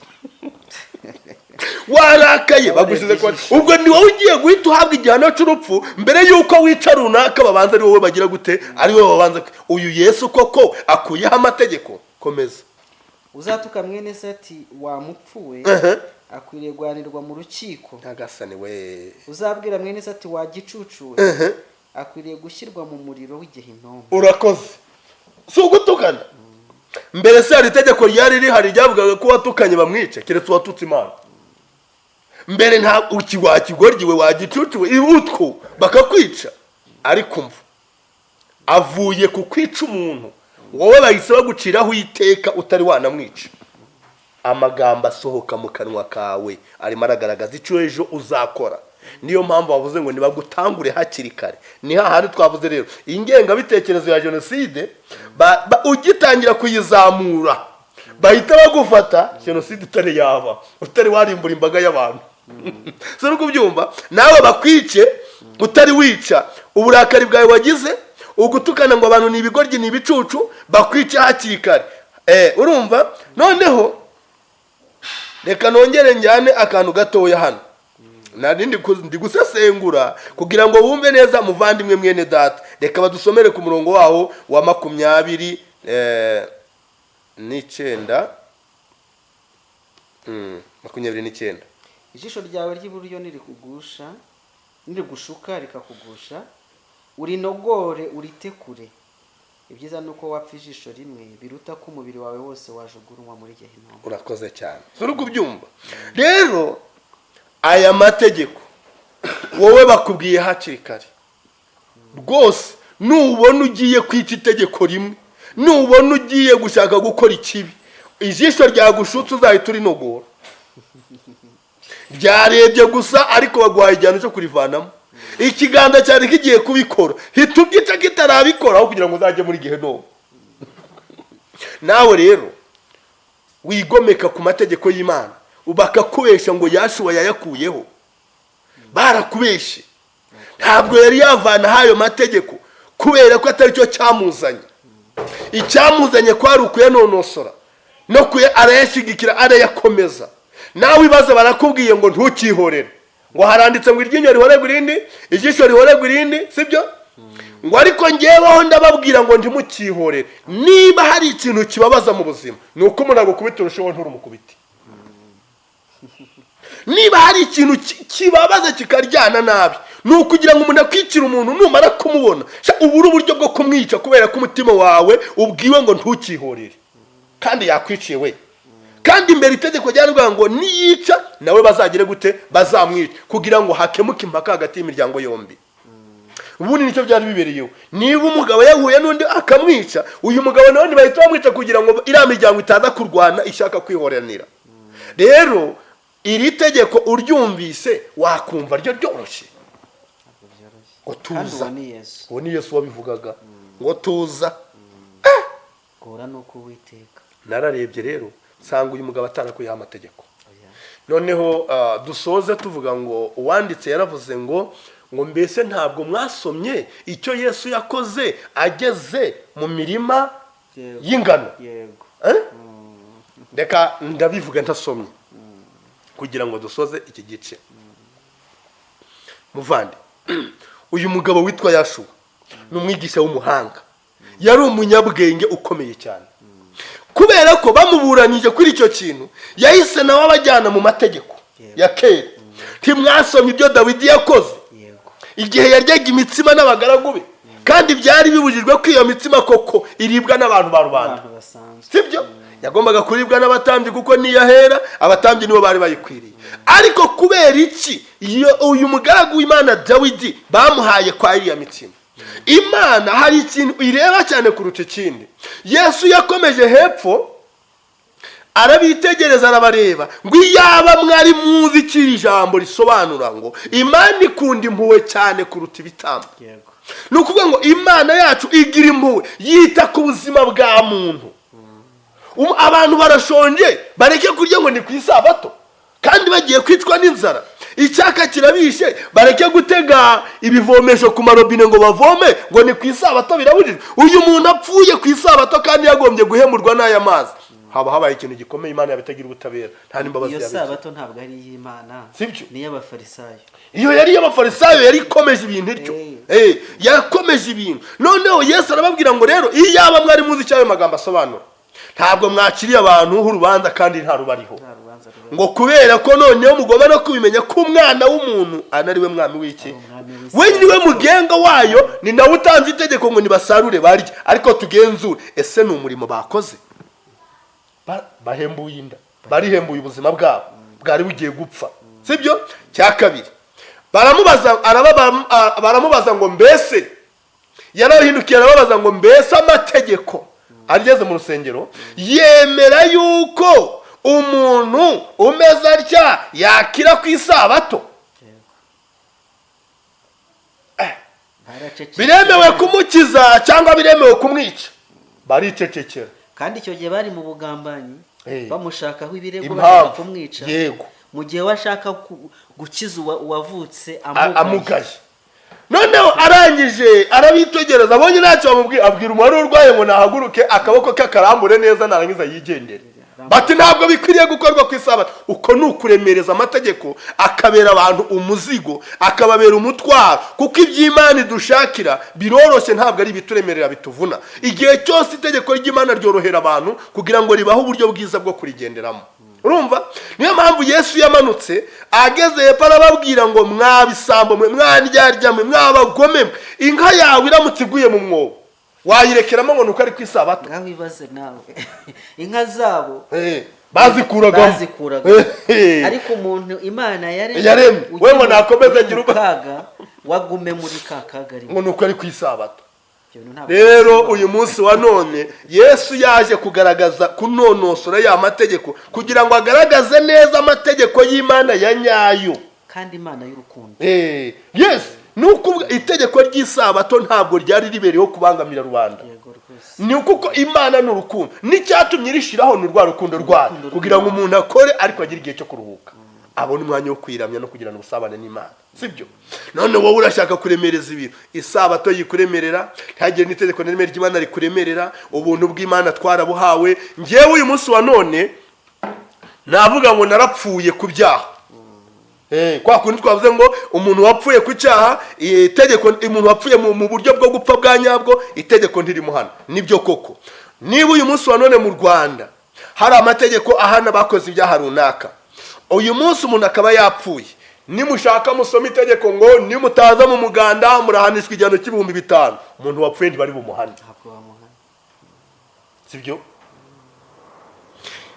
Warakaye, bagushyize ku Ijisho. Ubwo ni wowe ugiye guhita uhabwa igihano cy'urupfu mbere y'uko wica runaka. Babanza ari wowe bagira gute? Ari wowe babanza. Uyu Yesu koko akuyeho amategeko? Komeza. Uzatuka mwene se ati wa mupfu we akwiriye guhanirwa mu rukiko. Nyagasani we! Uzabwira mwene se ati wa gicucu we akwiriye gushyirwa mu muriro w'igehinomu. Urakoze. Si ugutukana mbere se hari itegeko ryari rihari ryavugaga ko uwatukanye bamwica, keretse uwatutse Imana? Mbere nta uki wakigoryiwe, wagicucuwe, utwo bakakwica. Ariko umva Avuye ku kwica umuntu, wowe bahise baguciraho iteka utari wanamwica. Amagambo asohoka mu kanwa kawe arimo aragaragaza icyo ejo uzakora. Niyo mpamvu bavuze ngo nibagutangure hakiri kare. Ni hahandi twavuze rero iyi ngengabitekerezo ya jenoside, ugitangira kuyizamura bahita bagufata, jenoside itari yaba, utari warimbura imbaga y'abantu. Si uri kubyumva? Nawe bakwice utari wica. Uburakari bwawe wagize, ugutukana ngo abantu ni ibigoryi, ni ibicucu, bakwice hakiri kare. Urumva? Noneho reka nongere njyane akantu gatoya hano. Nari ndi gusesengura kugira ngo wumve neza, muvandimwe mwene data. Reka badusomere ku murongo wawo wa 29. 29. Ijisho ryawe ry'iburyo nirikugusha, nirigushuka rikakugusha, urinogore uritekure. Ibyiza ni uko wapfa ijisho rimwe, biruta ko umubiri wawe wose wajugunywa muri Gehinomu. Urakoze cyane. Uri kubyumva rero? Aya mategeko wowe bakubwiye hakiri kare rwose. Nubona ugiye kwica itegeko rimwe, nubona ugiye gushaka gukora ikibi, ijisho ryagushutse, uzahita urinogora. Ryarebye gusa, ariko baguhaye igihano cyo kurivanamo. Ikiganza cyari kigiye kubikora, hita ubyica kitarabikora, aho kugira ngo uzajye muri Gehinomu. Nawe rero wigomeka ku mategeko y'Imana, bakakubesha ngo Yashuwa yayakuyeho, barakubeshe. Ntabwo yari yavanaho ayo mategeko, kubera ko atari cyo cyamuzanye. Icyamuzanye kwari ukuyanonosora no kuya arayashyigikira, arayakomeza. Nawe ibibazo, barakubwiye ngo ntukihorere, ngo haranditse ngo iryinyo rihorerwe irindi, ijisho rihorerwe irindi, sibyo? Ngo ariko ngeweho ndababwira ngo ntimukihorere. Niba hari ikintu kibabaza mu buzima, ni uko umuntu agukubita urushaho nturumukubite. Niba hari ikintu kibabaza kikaryana nabi, ni ukugira ngo umuntu akwicire umuntu, numara kumubona sha, ubure uburyo bwo kumwica, kubera ko umutima wawe ubwiwe ngo ntukihorere, kandi yakwiciye we. Kandi imbere itegeko ryaravuga ngo niyica nawe bazagire gute? Bazamwica, kugira ngo hakemuke impaka hagati y'imiryango yombi. Ubundi nicyo byari bibereyeho. Niba umugabo yahuye n'undi akamwica, uyu mugabo nawe ntibahita bamwica, kugira ngo iriya miryango itaza kurwana ishaka kwihoranira. Rero iri tegeko uryumvise wakumva ryo ryoroshye? Ntabwo byoroshye. Ngo Kandi tuza. uwo ni Yesu. Uwo ni Yesu wabivugaga ngo tuza. Guhora ni uko Uwiteka. Nararebye rero nsanga uyu mugabo atarakuyeho amategeko. Oya. Noneho dusoze tuvuga ngo uwanditse yaravuze ngo mbese ntabwo mwasomye icyo Yesu yakoze ageze mu mirima y'ingano? Yego. Eh? Reka ndabivuga ntasomye kugira ngo dusoze iki gice. Muvandi, uyu mugabo witwa Yashuwa ni umwigisha w'umuhanga, yari umunyabwenge ukomeye cyane. Kubera ko bamuburanyije kuri icyo kintu, yahise nawe abajyana mu mategeko ya kera. Ntimwasomye ibyo Dawidi yakoze igihe yaryaga imitsima n'abagaragu be, kandi byari bibujijwe ko iyo mitsima koko iribwa n'abantu ba rubanda? Abantu basanzwe. Sibyo? Yagombaga kuribwa n'abatambyi, kuko niyo ahera, abatambyi nibo bari bayikwiriye. Ariko kubera iki iyo uyu mugaragu w'Imana Dawidi bamuhaye kwa iriya mitsima? Imana hari ikintu ireba cyane kuruta ikindi. Yesu yakomeje hepfo, arabitegereza, arabareba ngo iyaba mwari muzi icyo iri jambo risobanura, ngo Imana ikunda impuhwe cyane kuruta ibitambo. Ni ukuvuga ngo Imana yacu igira impuhwe, yita ku buzima bwa muntu. Abantu barashonje, bareke kurya ngo ni ku isabato kandi bagiye kwicwa n'inzara? Icyaka kirabishe, bareke gutega ibivomesho ku marobine ngo bavome ngo ni ku isabato birabujijwe? Uyu muntu apfuye ku isabato kandi yagombye guhemurwa n'aya mazi, haba habaye ikintu gikomeye. Imana yabitagira ubutabera, nta n'imbabazi Iyo yabigira. sabato ntabwo ari iy'Imana. Sibyo? Ni iy'Abafarisayo. Iyo yari iy'Abafarisayo, yari ikomeje ibintu ityo. Yakomeje ibintu. Noneho Yesu arababwira ngo rero iyaba mwari muzi icyo ayo magambo asobanura, ntabwo mwakiriye abantu urubanza kandi nta rubariho. Nta rubanza ruba. Ngo kubera ko noneho mugomba no kubimenya ko umwana w'umuntu anari we mwami w'iki? Ari umwami w'isi. We niwe mugenga wayo, ni nawe utanze itegeko ngo nibasarure barye. Ariko tugenzure, ese ni umurimo bakoze? Bahembuye inda, barihembuye ubuzima bwabo bwari bugiye gupfa, sibyo? Cya kabiri baramubaza, baramubaza ngo mbese Yarahindukiye arababaza ngo: "Mbese amategeko," ageze mu rusengero, "yemera yuko umuntu umeze atya yakira ku isabato?" Baracecetse. Biremewe kumukiza cyangwa biremewe kumwica? Baricecekera. Kandi icyo gihe bari mu bugambanyi, bamushakaho ibirego, Impamvu. bashaka kumwica, mu gihe we ashaka gukiza uwavutse amugaye. Amugaye. Noneho arangije arabitegereza, abonye ntacyo bamubwiye, abwira umuntu wari urwaye ngo nahaguruke, akaboko ke akarambure neza, narangiza yigendere. Bati: "Ntabwo bikwiriye gukorwa ku isabato." Uko ni ukuremereza amategeko, akabera abantu umuzigo, akababera umutwaro, kuko iby'Imana idushakira biroroshye, ntabwo ari ibituremerera bituvuna. Igihe cyose itegeko ry'Imana ryorohera abantu kugira ngo ribahe uburyo bwiza bwo kurigenderamo. Urumva, niyo mpamvu Yesu yamanutse ageze hepfo arababwira ngo: "Mwabisambo mwe, mwandyarya mwe, mwabagome mwe, inka yawe iramutse iguye mu mwobo wayirekeramo ngo ni uko ari ku isabato?" Ngaho ibaze nawe, inka zabo Bazikuragamo. Bazikuragamo, ariko umuntu Imana yaremye, Yaremye. ujye We ngo nakomeze uri agire mu kaga, wagume muri ka kaga arimo. Ngo ni uko ari ku isabato. Ibyo bintu ntabwo Rero bibaho. uyu munsi wa none Yesu yaje kugaragaza, kunonosora ya mategeko, kugira ngo agaragaze neza amategeko y'Imana ya nyayo. Kandi Imana y'urukundo. Yes, ni ukuvuga itegeko ry'isabato ntabwo ryari ribereyeho kubangamira rubanda. Yego rwose. Ni kuko Imana ni urukundo, n'icyatumye irishyiraho ni rwa rukundo rwayo, Urukundo kugira ngo rw'Imana. umuntu akore ariko agire igihe cyo kuruhuka, abone umwanya wo kwiramya no kugirana ubusabane n'Imana, sibyo? None wowe urashaka kuremereza ibintu, isabato yikuremerera, ntihagire n'itegeko na rimwe ry'Imana rikuremerera. Ubuntu bw'Imana twarabuhawe. Ngewe uyu munsi wa none navuga ngo narapfuye ku byaha. Kwa kundi twavuze ngo umuntu wapfuye ku cyaha, itegeko, umuntu wapfuye mu buryo bwo gupfa bwa nyabwo, itegeko ntirimuhana. Nibyo koko, niba uyu munsi wa none mu Rwanda hari amategeko ahana abakoze ibyaha runaka, uyu munsi umuntu akaba yapfuye, nimushaka musome itegeko ngo nimutaza mu muganda murahanishwa igihano cy'ibihumbi 5, umuntu wapfuye ntibari bumuhane. Ntabwo bamuhana. Sibyo?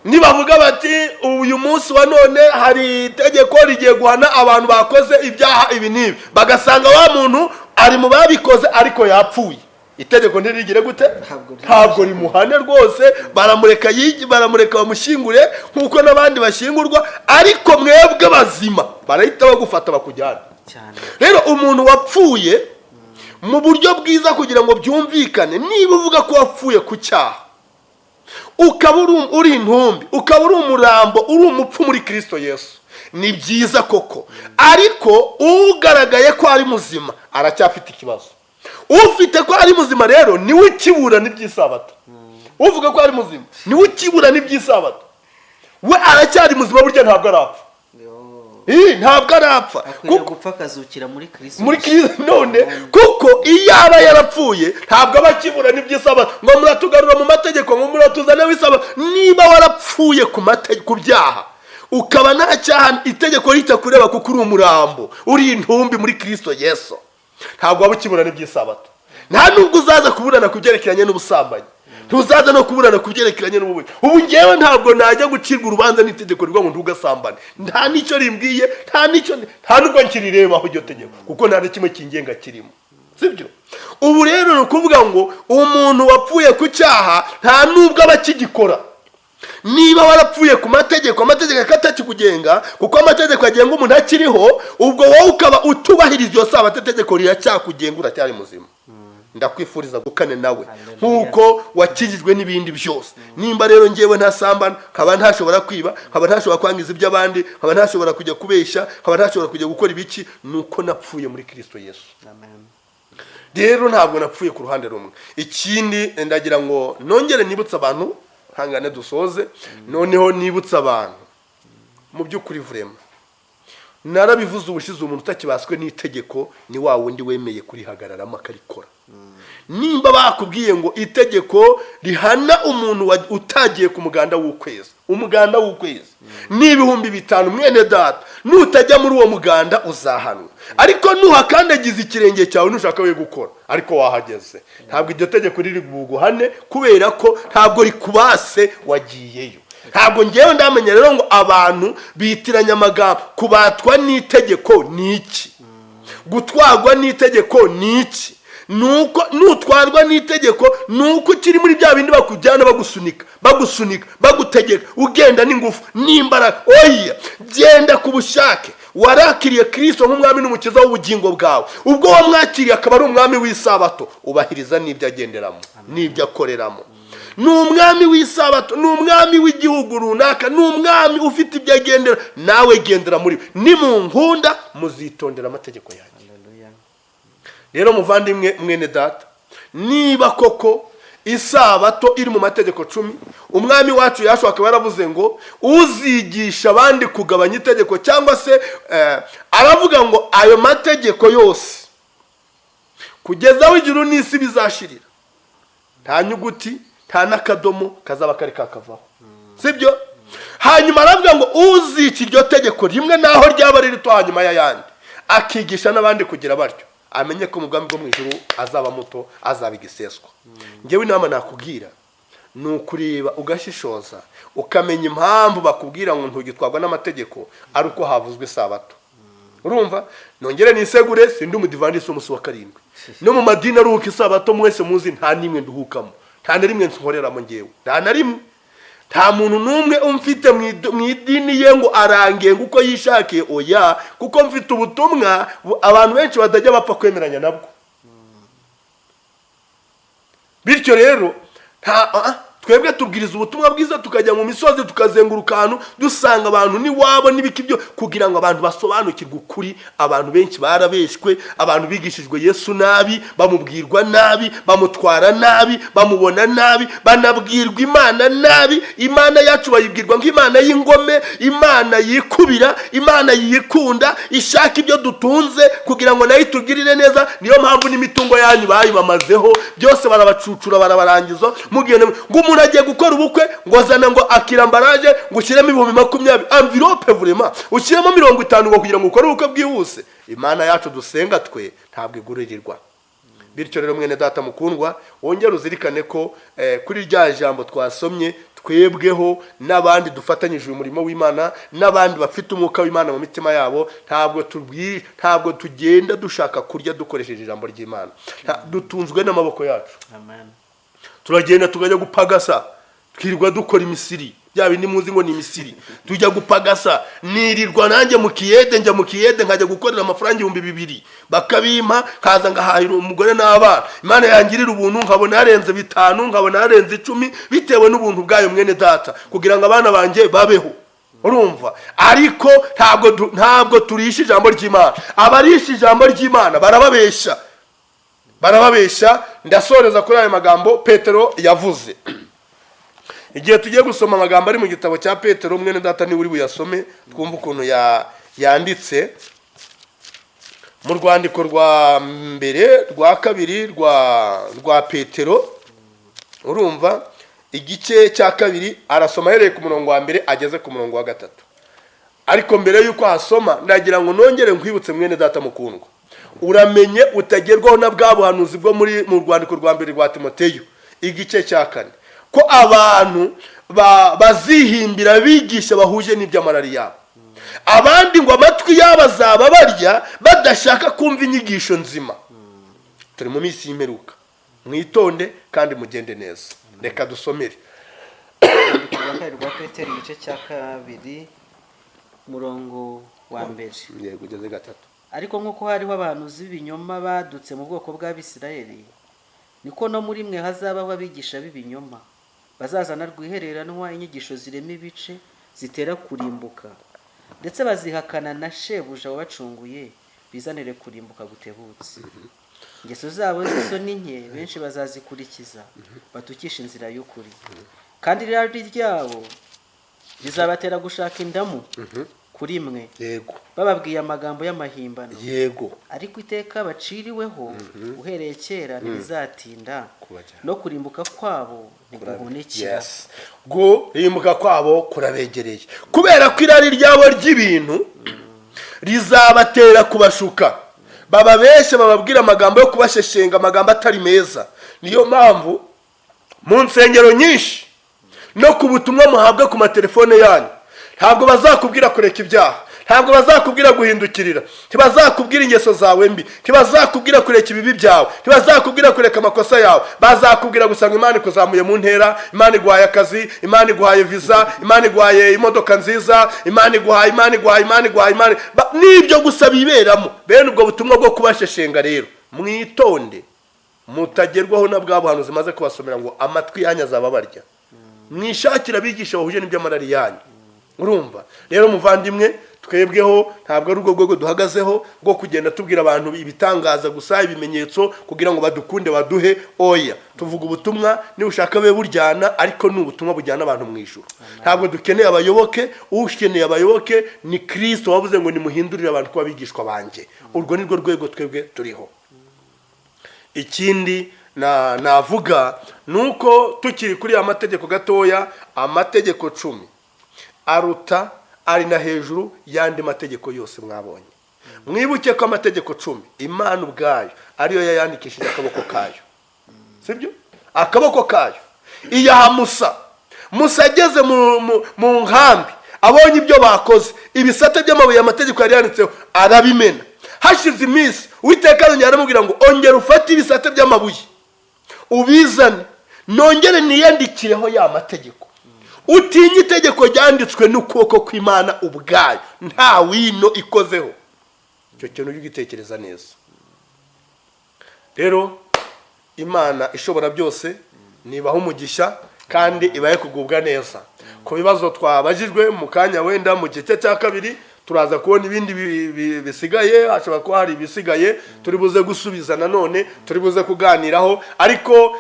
Nibavuga bati uyu munsi wa none hari itegeko rigiye guhana abantu bakoze ibyaha ibi n'ibi, bagasanga wa muntu ari mu babikoze ariko yapfuye, itegeko ntirigire gute? Ntabwo Ntabwo rimuhane rwose, baramureka yigi, baramureka bamushyingure nk'uko n'abandi bashyingurwa. Ariko mwebwe bazima barahita bagufata bakujyana. Cyane. Rero umuntu wapfuye mu buryo bwiza, kugira ngo byumvikane, niba uvuga ko wapfuye ku cyaha, ukaba uri intumbi, ukaba uri umurambo, uri umupfu muri Kirisito Yesu, ni byiza koko. Ariko ugaragaye ko ari muzima aracyafite ikibazo. Ufite ko ari muzima rero niwe ukibura n'iby'isabato. Uvuga ko ari muzima niwe ukibura n'iby'isabato. We aracyari muzima, burya ntabwo arapfa. Yo. Ntabwo arapfa. Akwiriye Kuko gupfa akazukira muri Kristo. Muri Kristo. None kuko iyo aba yarapfuye ntabwo aba akibura n'iby'isabato, ngo muratugarura mu mategeko, ngo muratuzane w'isabato. Niba warapfuye ku mategeko, ku byaha, ukaba nta cyaha, itegeko ritakureba kuko uri umurambo, uri intumbi muri Kristo Yesu, ntabwo waba ukibura n'iby'isabato. Nta nubwo uzaza kuburana ku byerekeranye n'ubusambanyi, ntuzaza no kuburana ku byerekeranye n'ububi. Ubu ngewe ntabwo najya gucirwa urubanza n'itegeko rivuga ngo ntugasambane. Nta n'icyo rimbwiye, nta n'icyo, nta nubwo nkirirebaho iryo tegeko, kuko nta na kimwe kingenga kirimo, sibyo? Ubu rero ni ukuvuga ngo umuntu wapfuye ku cyaha nta nubwo aba akigikora. Niba warapfuye ku mategeko, amategeko atakikugenga, kuko amategeko agenga umuntu akiriho, ubwo wowe ukaba utubahiriza iyo sabato, itegeko riracyakugenga, uracyari muzima. Ndakwifuriza gukane nawe Hallelujah. nk'uko wakijijwe n'ibindi byose. Nimba rero ngewe ntasambana, nkaba ntashobora kwiba, nkaba ntashobora kwangiza iby'abandi, nkaba ntashobora kujya kubeshya, nkaba ntashobora kujya gukora ibiki, ni uko napfuye muri Kirisito Yesu. Amen. Rero ntabwo napfuye ku ruhande rumwe. Ikindi ndagira ngo nongere nibutse abantu, hangane dusoze, noneho nibutse abantu mu by'ukuri, vraiment narabivuze ubushize, umuntu utakibaswe n'itegeko ni wa wundi wemeye kurihagararamo akarikora. Nimba bakubwiye ngo itegeko rihana umuntu utagiye ku muganda w'ukwezi, umuganda w'ukwezi ni 5000, mwene data, nutajya muri uwo muganda uzahanwa. Ariko nuhakandagiza ikirenge cyawe, nushaka we gukora ariko wahageze, ntabwo iryo tegeko riri buguhane, kubera ko ntabwo rikubase, wagiyeyo. Ntabwo ngewe ndamenya rero ngo abantu bitiranya amagambo. Kubatwa n'itegeko ni iki? Gutwarwa n'itegeko ni iki? Nuko nutwarwa n'itegeko, nuko ukiri muri bya bindi bakujyana, bagusunika, bagusunika, bagutegeka, ugenda n'ingufu n'imbaraga. Oya, genda ku bushake. Warakiriye Kirisito nk'umwami n'umukiza w'ubugingo bwawe. Ubwo wamwakiriye akaba ari umwami w'isabato, ubahiriza n'ibyo agenderamo n'ibyo akoreramo. Ni umwami w'isabato, ni umwami w'igihugu runaka, ni umwami ufite ibyo agendera. Nawe gendera muri we. Nimunkunda muzitondera amategeko yanjye. Haleluya. Rero muvandimwe, mwene data, niba koko isabato iri mu mategeko 10, umwami wacu Yashu akaba yaravuze ngo uzigisha abandi kugabanya itegeko cyangwa se aravuga ngo ayo mategeko yose kugeza aho ijuru n'isi bizashirira, nta nyuguti, nta n'akadomo kazaba kari kakavaho, sibyo? Hanyuma aravuga ngo uzica iryo tegeko rimwe, naho ryaba riri hanyuma y'ayandi, akigisha n'abandi kugira batyo, amenye ko mu bwami bwo mu ijuru azaba muto, azaba igiseswa. Ngewe inama nakubwira ni ukureba, ugashishoza, ukamenya impamvu bakubwira ngo ntugitwarwa n'amategeko ari uko havuzwe isabato. Urumva, nongere nisegure, sindi umudivandisi w'umunsi wa karindwi. No mu madini aruhuka isabato mwese muzi, nta n'imwe nduhukamo, nta na rimwe nkoreramo ngewe, nta na rimwe. Nta muntu n'umwe umfite mu idini ye ngo arangenga uko yishakiye, oya, kuko mfite ubutumwa abantu benshi batajya bapfa kwemeranya nabwo. Bityo rero nta twebwe tubwiriza ubutumwa bwiza, tukajya mu misozi, tukazenguruka ahantu, dusanga abantu n'iwabo n'ibiki byo kugira ngo abantu basobanukirwe ukuri. Abantu benshi barabeshwe, abantu bigishijwe Yesu nabi, bamubwirwa nabi, bamutwara nabi, bamubona nabi, banabwirwa Imana nabi. Imana yacu bayibwirwa nk'Imana y'ingome, Imana yikubira, Imana yikunda, ishaka ibyo dutunze kugira ngo nayo itugirire neza. Niyo mpamvu n'imitungo yanyu bayibamazeho byose, barabacucura, barabarangiza. Mugende ngo umuntu agiye gukora ubukwe, ngo azana ngo akira emballage, ngo ushyiremo 20,000, enveloppe vurema, ushyiremo 50, ngo kugira ngo ukore ubukwe bwihuse. Imana yacu dusenga twe ntabwo iguririrwa. Bityo rero, mwene data mukundwa, wongere uzirikane ko kuri rya jambo twasomye, twebweho n'abandi dufatanyije uyu murimo w'Imana n'abandi bafite umwuka w'Imana mu mitima yabo, ntabwo tugenda dushaka kurya dukoresheje ijambo ry'Imana. Dutunzwe n'amaboko yacu. Amen. Turagenda tukajya gupagasa, twirirwa dukora imisiri, bya bindi muzi ngo ni imisiri. Tujya gupagasa, nirirwa nanjye mu kiyede, njya mu kiyede nkajya gukorera amafaranga 2000, bakabimpa, nkaza ngahahira umugore n'abana. Imana yangirira ubuntu nkabona yarenze 5, nkabona yarenze 10, bitewe n'ubuntu bwayo, mwene data, kugira ngo abana banjye babeho. Urumva, ariko ntabwo turisha ijambo ry'Imana. Abarisha ijambo ry'Imana barababesha, barababesha. Ndasoreza kuri aya magambo Petero yavuze. Igihe tugiye gusoma amagambo ari mu gitabo cya Petero, mwene data niwe uri buyasome, twumve ukuntu yanditse mu rwandiko rwa mbere, rwa kabiri rwa Petero. Urumva, igice cya kabiri, arasoma ahereye ku murongo wa mbere ageze ku murongo wa gatatu. Ariko mbere y'uko ahasoma, ndagira ngo nongere nkwibutse, mwene data mukundwa, uramenye utagerwaho na bwa buhanuzi bwo muri mu rwandiko rwa mbere rwa Timoteyo igice cya kane, ko abantu bazihimbira abigisha bahuje n'iby'amarari yabo, abandi ngo amatwi yabo azaba barya badashaka kumva inyigisho nzima. Turi mu minsi y'imperuka, mwitonde kandi mugende neza. Reka dusomere. Urwandiko rwa kabiri rwa Petero, igice cya kabiri, umurongo wa mbere. Yego, ugeze gatatu. Ariko nk'uko hariho abahanuzi b'ibinyoma badutse mu bwoko bw'Abisirayeli, niko no muri mwe hazabaho abigisha b'ibinyoma bazazana rwihereranwa inyigisho zirema ibice, zitera kurimbuka, ndetse bazihakana na shebuja wabacunguye, bizanire kurimbuka gutebutse. Ingeso zabo z'isoni nke benshi bazazikurikiza, batukisha inzira y'ukuri, kandi irari ryabo rizabatera gushaka indamu kuri mwe, bababwiye amagambo y'amahimbano. Ariko iteka baciriweho uhereye kera ntirizatinda, Kubajyana. no kurimbuka kwabo ntiguhunikira. Yes, gurimbuka kwabo kurabegereye, kubera ko irari ryabo ry'ibintu rizabatera kubashuka, bababeshe, bababwira amagambo yo kubasheshenga, amagambo atari meza. Niyo mpamvu mu nsengero nyinshi no ku butumwa muhabwa ku matelefone yanyu, ntabwo bazakubwira kureka ibyaha. Ntabwo bazakubwira guhindukirira, ntibazakubwira ingeso zawe mbi, ntibazakubwira kureka ibibi byawe, ntibazakubwira kureka amakosa yawe. Bazakubwira gusa ngo Imana ikuzamuye mu ntera, Imana iguhaye akazi, Imana iguhaye viza, Imana iguhaye imodoka nziza, Imana iguhaye, Imana iguhaye, Imana iguhaye, Imana. Nibyo gusa biberamo. Bene ubwo butumwa bwo kubasheshenga rero, mwitonde mutagerwaho na bwa buhanuzi maze kubasomera ngo amatwi yanyu azaba abarya. Mwishakira abigisha bahuje n'iby'amarari yanyu. Urumva rero muvandimwe, twebweho ntabwo ari urwo rwego duhagazeho rwo kugenda tubwira abantu ibitangaza gusa, ibimenyetso kugira ngo badukunde baduhe. Oya, tuvuga ubutumwa niba ushaka be buryana, ariko ni ubutumwa bujyana abantu mu ijuru. Ntabwo dukeneye abayoboke. Ukeneye abayoboke ni Kirisito wavuze ngo nimuhindurire abantu kuba abigishwa banjye. Urwo ni rwo rwego twebwe turiho. Ikindi na navuga ni uko tukiri kuri ya mategeko gatoya, amategeko 10 aruta, ari na hejuru y'andi mategeko yose mwabonye. Mwibuke ko amategeko 10 Imana ubwayo ariyo yayandikishije akaboko kayo, sibyo? Akaboko kayo iyaha Musa. Musa ageze mu nkambi, abonye ibyo bakoze, ibisate by'amabuye amategeko yari yanditseho, arabimena. Hashize iminsi, Uwiteka arongera aramubwira ngo ongera ufate ibisate by'amabuye ubizane, nongere niyandikireho ya mategeko. Utinye itegeko ryanditswe n'ukuboko kw'Imana ubwayo, nta wino ikozeho. Icyo kintu ujye ugitekereza neza. Rero Imana ishobora byose nibaha umugisha kandi ibahe kugubwa neza. Ku bibazo twabajijwe mu kanya, wenda mu gice cya kabiri turaza kubona ibindi bisigaye, hashobora kuba hari ibisigaye turi buze gusubiza, nanone turi buze kuganiraho. Ariko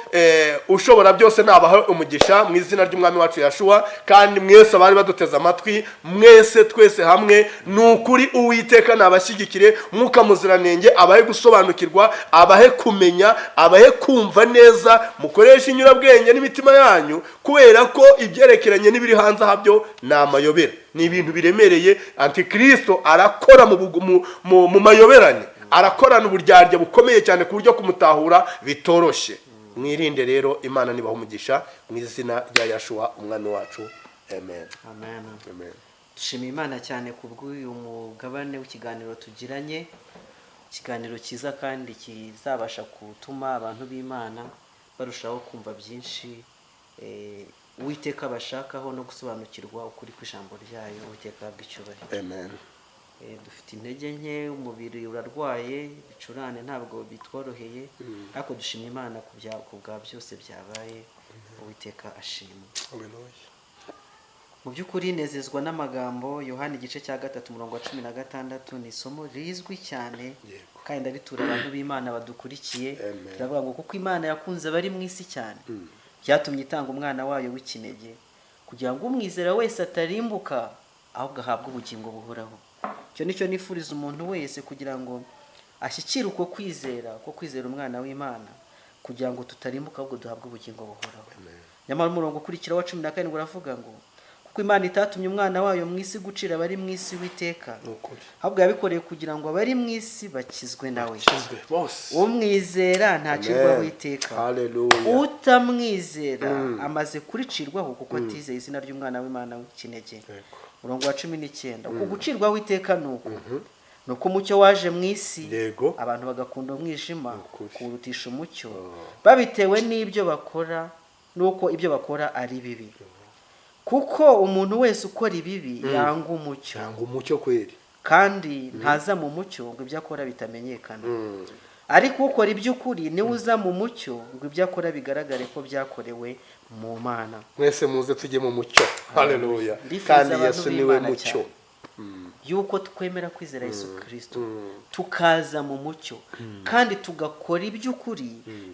ushobora byose nabaha umugisha mu izina ry'Umwami wacu Yashuwa. Kandi mwese abari baduteze amatwi, mwese twese hamwe, ni ukuri Uwiteka nabashyigikire, Mwuka Muziranenge abahe gusobanukirwa, abahe kumenya, abahe kumva neza, mukoreshe inyurabwenge n'imitima yanyu, kubera ko ibyerekeranye n'ibiri hanze aha byo ni amayobera, ni ibintu biremereye. Antikristo arakora mu mayoberane, arakorana uburyarya bukomeye cyane ku buryo kumutahura bitoroshye. Mwirinde rero. Imana nibaha umugisha mu izina rya Yashuwa Umwami wacu, amen. Amen. Amen. Dushimiye Imana cyane ku bw'uyu mugabane w'ikiganiro tugiranye, ikiganiro cyiza kandi kizabasha gutuma abantu b'Imana barushaho kumva byinshi Uwiteka bashakaho no gusobanukirwa ukuri kw'ijambo ryayo. Uwiteka ahabwe icyubahiro. Amen. Dufite intege nke, umubiri urarwaye, ibicurane ntabwo bitworoheye, ariko dushima Imana ku bwa byose byabaye. Uwiteka ashimwe. Hallelujah. Mu by'ukuri nezezwa n'amagambo Yohani igice cya 3 umurongo wa 16. Ni isomo rizwi cyane kandi ndaritura abantu b'Imana badukurikiye. Amen. Turavuga ngo kuko Imana yakunze abari mu isi cyane, byatumye itanga umwana wayo w'ikinege, kugira ngo umwizera wese atarimbuka, ahubwo ahabwe ubugingo buhoraho. Icyo nicyo nifuriza umuntu wese, kugira ngo ashyikire uko kwizera, uko kwizera umwana w'Imana, kugira ngo tutarimbuka ahubwo duhabwe ubugingo buhoraho. Nyamara umurongo ukurikira wa 17 uravuga ngo kuko Imana itatumye umwana wayo mu isi gucira abari mu isi w'iteka, Ni ukuri. ahubwo yabikoreye kugira ngo abari mu isi bakizwe nawe. Bakizwe bose. Umwizera ntacirwaho Amen. iteka, Hallelujah. utamwizera amaze kuricirwaho, kuko atizeye izina ry'umwana w'Imana w'ikinege. Umurongo wa 19: uku gucirwaho iteka ni uko umucyo waje mu isi, abantu bagakunda umwijima Ukuri. kuwurutisha umucyo, babitewe n'ibyo bakora, n'uko ibyo bakora ari bibi. Kuko umuntu wese ukora ibibi yanga umucyo, Cyangwa umucyo kweri. kandi ntaza mu mucyo ngo ibyo akora bitamenyekana. Ariko ukora iby'ukuri niwe uza mu mucyo, ngo ibyo akora bigaragare ko byakorewe mu Mana. Mwese muze tujye mu mucyo. Haleluya. Ndifuza Kandi abantu Yesu niwe b'Imana mucyo. cyane yuko twemera kwizera Yesu Kirisito, tukaza mu mucyo, kandi tugakora iby'ukuri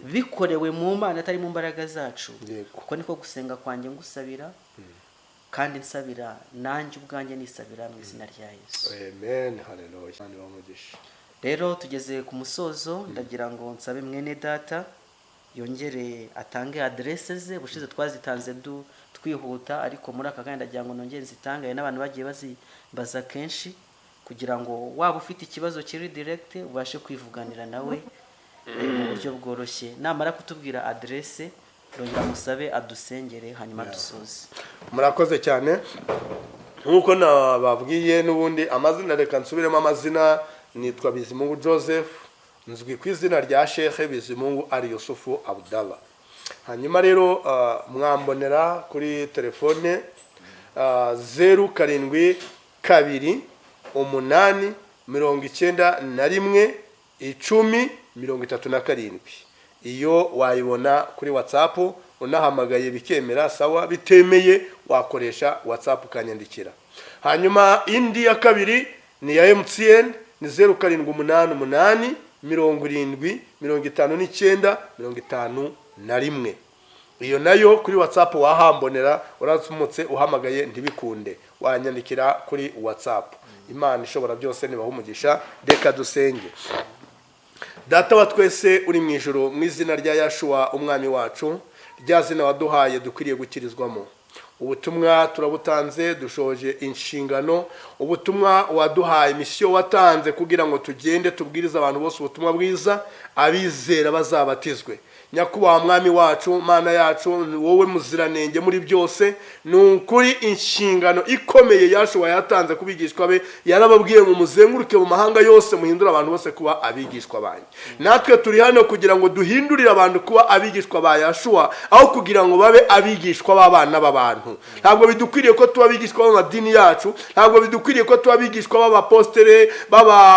bikorewe mu Mana, atari mu mbaraga zacu. Kuko niko gusenga kwanjye ngusabira, kandi nsabira nanjye ubwanjye, nisabira mu izina rya Yesu. Amen. Haleluya. Imana ibahe umugisha. Rero tugeze ku musozo, ndagira ngo nsabe mwene data yongere atange aderese ze. Ubushize twazitanze twihuta, ariko muri aka kanya ndagira ngo nongere nzitange. Hari n'abantu bagiye bazimbaza kenshi, kugira ngo waba ufite ikibazo kiri direct ubashe kwivuganira nawe mu buryo bworoshye. Namara kutubwira aderese, ndongera musabe adusengere, hanyuma dusoze. Murakoze cyane. Nk'uko nababwiye n'ubundi amazina, reka nsubiremo amazina. Nitwa Bizimungu Joseph, nzwi ku izina rya Shehe Bizimungu Ali Yusufu Abdallah. Hanyuma rero mwambonera kuri telefone 0728911037. Iyo wayibona kuri WhatsApp, unahamagaye bikemera sawa, bitemeye wakoresha WhatsApp ukanyandikira. Hanyuma indi ya kabiri ni ya MTN, ni 0788705951. Iyo nayo kuri WhatsApp wahambonera. Uramutse uhamagaye ntibikunde, wanyandikira kuri WhatsApp. Imana ishobora byose nibaha umugisha. Reka dusenge. Data wa twese uri mu ijuru, mu izina rya Yashuwa umwami wacu, rya zina waduhaye dukwiriye gukirizwamo, ubutumwa turabutanze, dushoje inshingano. Ubutumwa waduhaye, misiyo watanze kugira ngo tugende tubwirize abantu bose ubutumwa bwiza, abizera bazabatizwe. Nyakubahwa mwami wacu, Mana yacu, wowe muziranenge muri byose, ni ukuri inshingano ikomeye Yashuwa yatanze ku bigishwa be, yarababwiye ngo muzenguruke mu mahanga yose, muhindure abantu bose kuba abigishwa banjye. Natwe turi hano kugira ngo duhindurire abantu kuba abigishwa ba Yashuwa, aho kugira ngo babe abigishwa b'abana b'abantu. Ntabwo bidukwiriye ko tuba abigishwa b'amadini yacu, ntabwo bidukwiriye ko tuba abigishwa b'abapostere,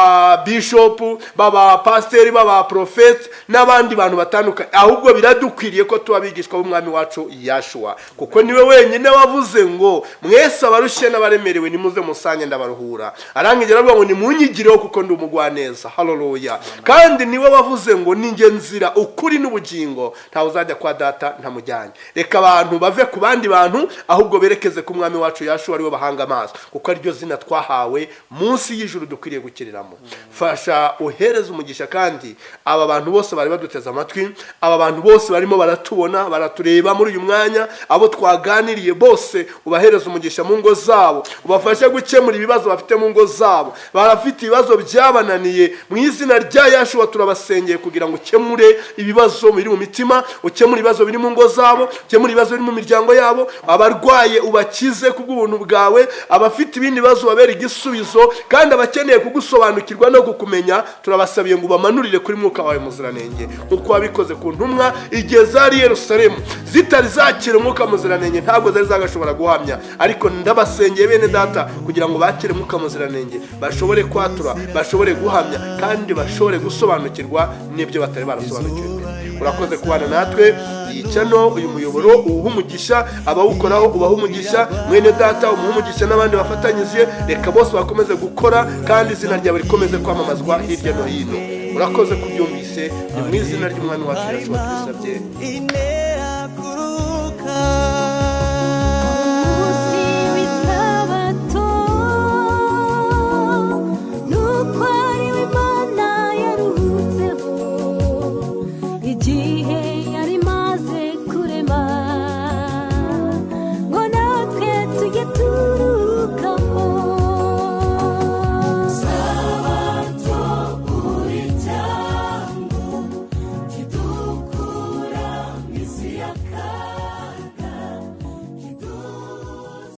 b'ababishopu, b'abapasiteri, b'abaprofeti n'abandi bantu batandukanye. Ahubwo biradukwiriye ko tuba abigishwa b'umwami wacu Yashuwa, kuko niwe wenyine wavuze ngo mwese abarushye n'abaremerewe nimuze musange ndabaruhura. Arangiza aravuga ngo nimunyigireho kuko ndi umugwaneza. Haleluya! Kandi niwe wavuze ngo ninjye nzira, ukuri n'ubugingo, ntawe uzajya kwa Data ntamujyanye. Reka abantu bave ku bandi bantu, ahubwo berekeze ku mwami wacu Yashuwa, ariwe bahanga amaso, kuko ariryo zina twahawe munsi y'ijuru dukwiriye gukiriramo. Fasha, uhereze umugisha kandi aba bantu bose bari baduteze amatwi, aba bantu bose barimo baratubona, baratureba muri uyu mwanya, abo twaganiriye bose, ubahereze umugisha mu ngo zabo, ubafashe gukemura ibibazo bafite mu ngo zabo. Barafite ibibazo byabananiye, mu izina rya Yashuwa turabasengeye kugira ngo ukemure ibibazo biri mu mitima, ukemure ibibazo biri mu ngo zabo, ukemure ibibazo biri mu miryango yabo. Abarwaye ubakize kubw'ubuntu bwawe, abafite ibindi bibazo babere igisubizo, kandi abakeneye kugusobanukirwa no kukumenya turabasabiye ngo ubamanurire kuri mwuka wawe muziranenge, nk'uko wabikoze ku ntumwa igihe zari i Yerusalemu zitari zakira umwuka muziranenge, ntabwo zari zagashobora guhamya. Ariko ndabasengeye bene data kugira ngo bakire umwuka muziranenge, bashobore kwatura, bashobore guhamya, kandi bashobore gusobanukirwa n'ibyo batari barasobanukiwe mbere. Urakoze kubana natwe. Iyi channel, uyu muyoboro, uwuha umugisha, abawukoraho ubaha umugisha, mwene data umuha umugisha n'abandi bafatanyije. Reka bose bakomeze gukora kandi izina ryawe rikomeze kwamamazwa hirya no hino. Urakoze kubyumvise, ni mu izina ry'umwami wacu Yashuwa tubisabye. Intera kuruka.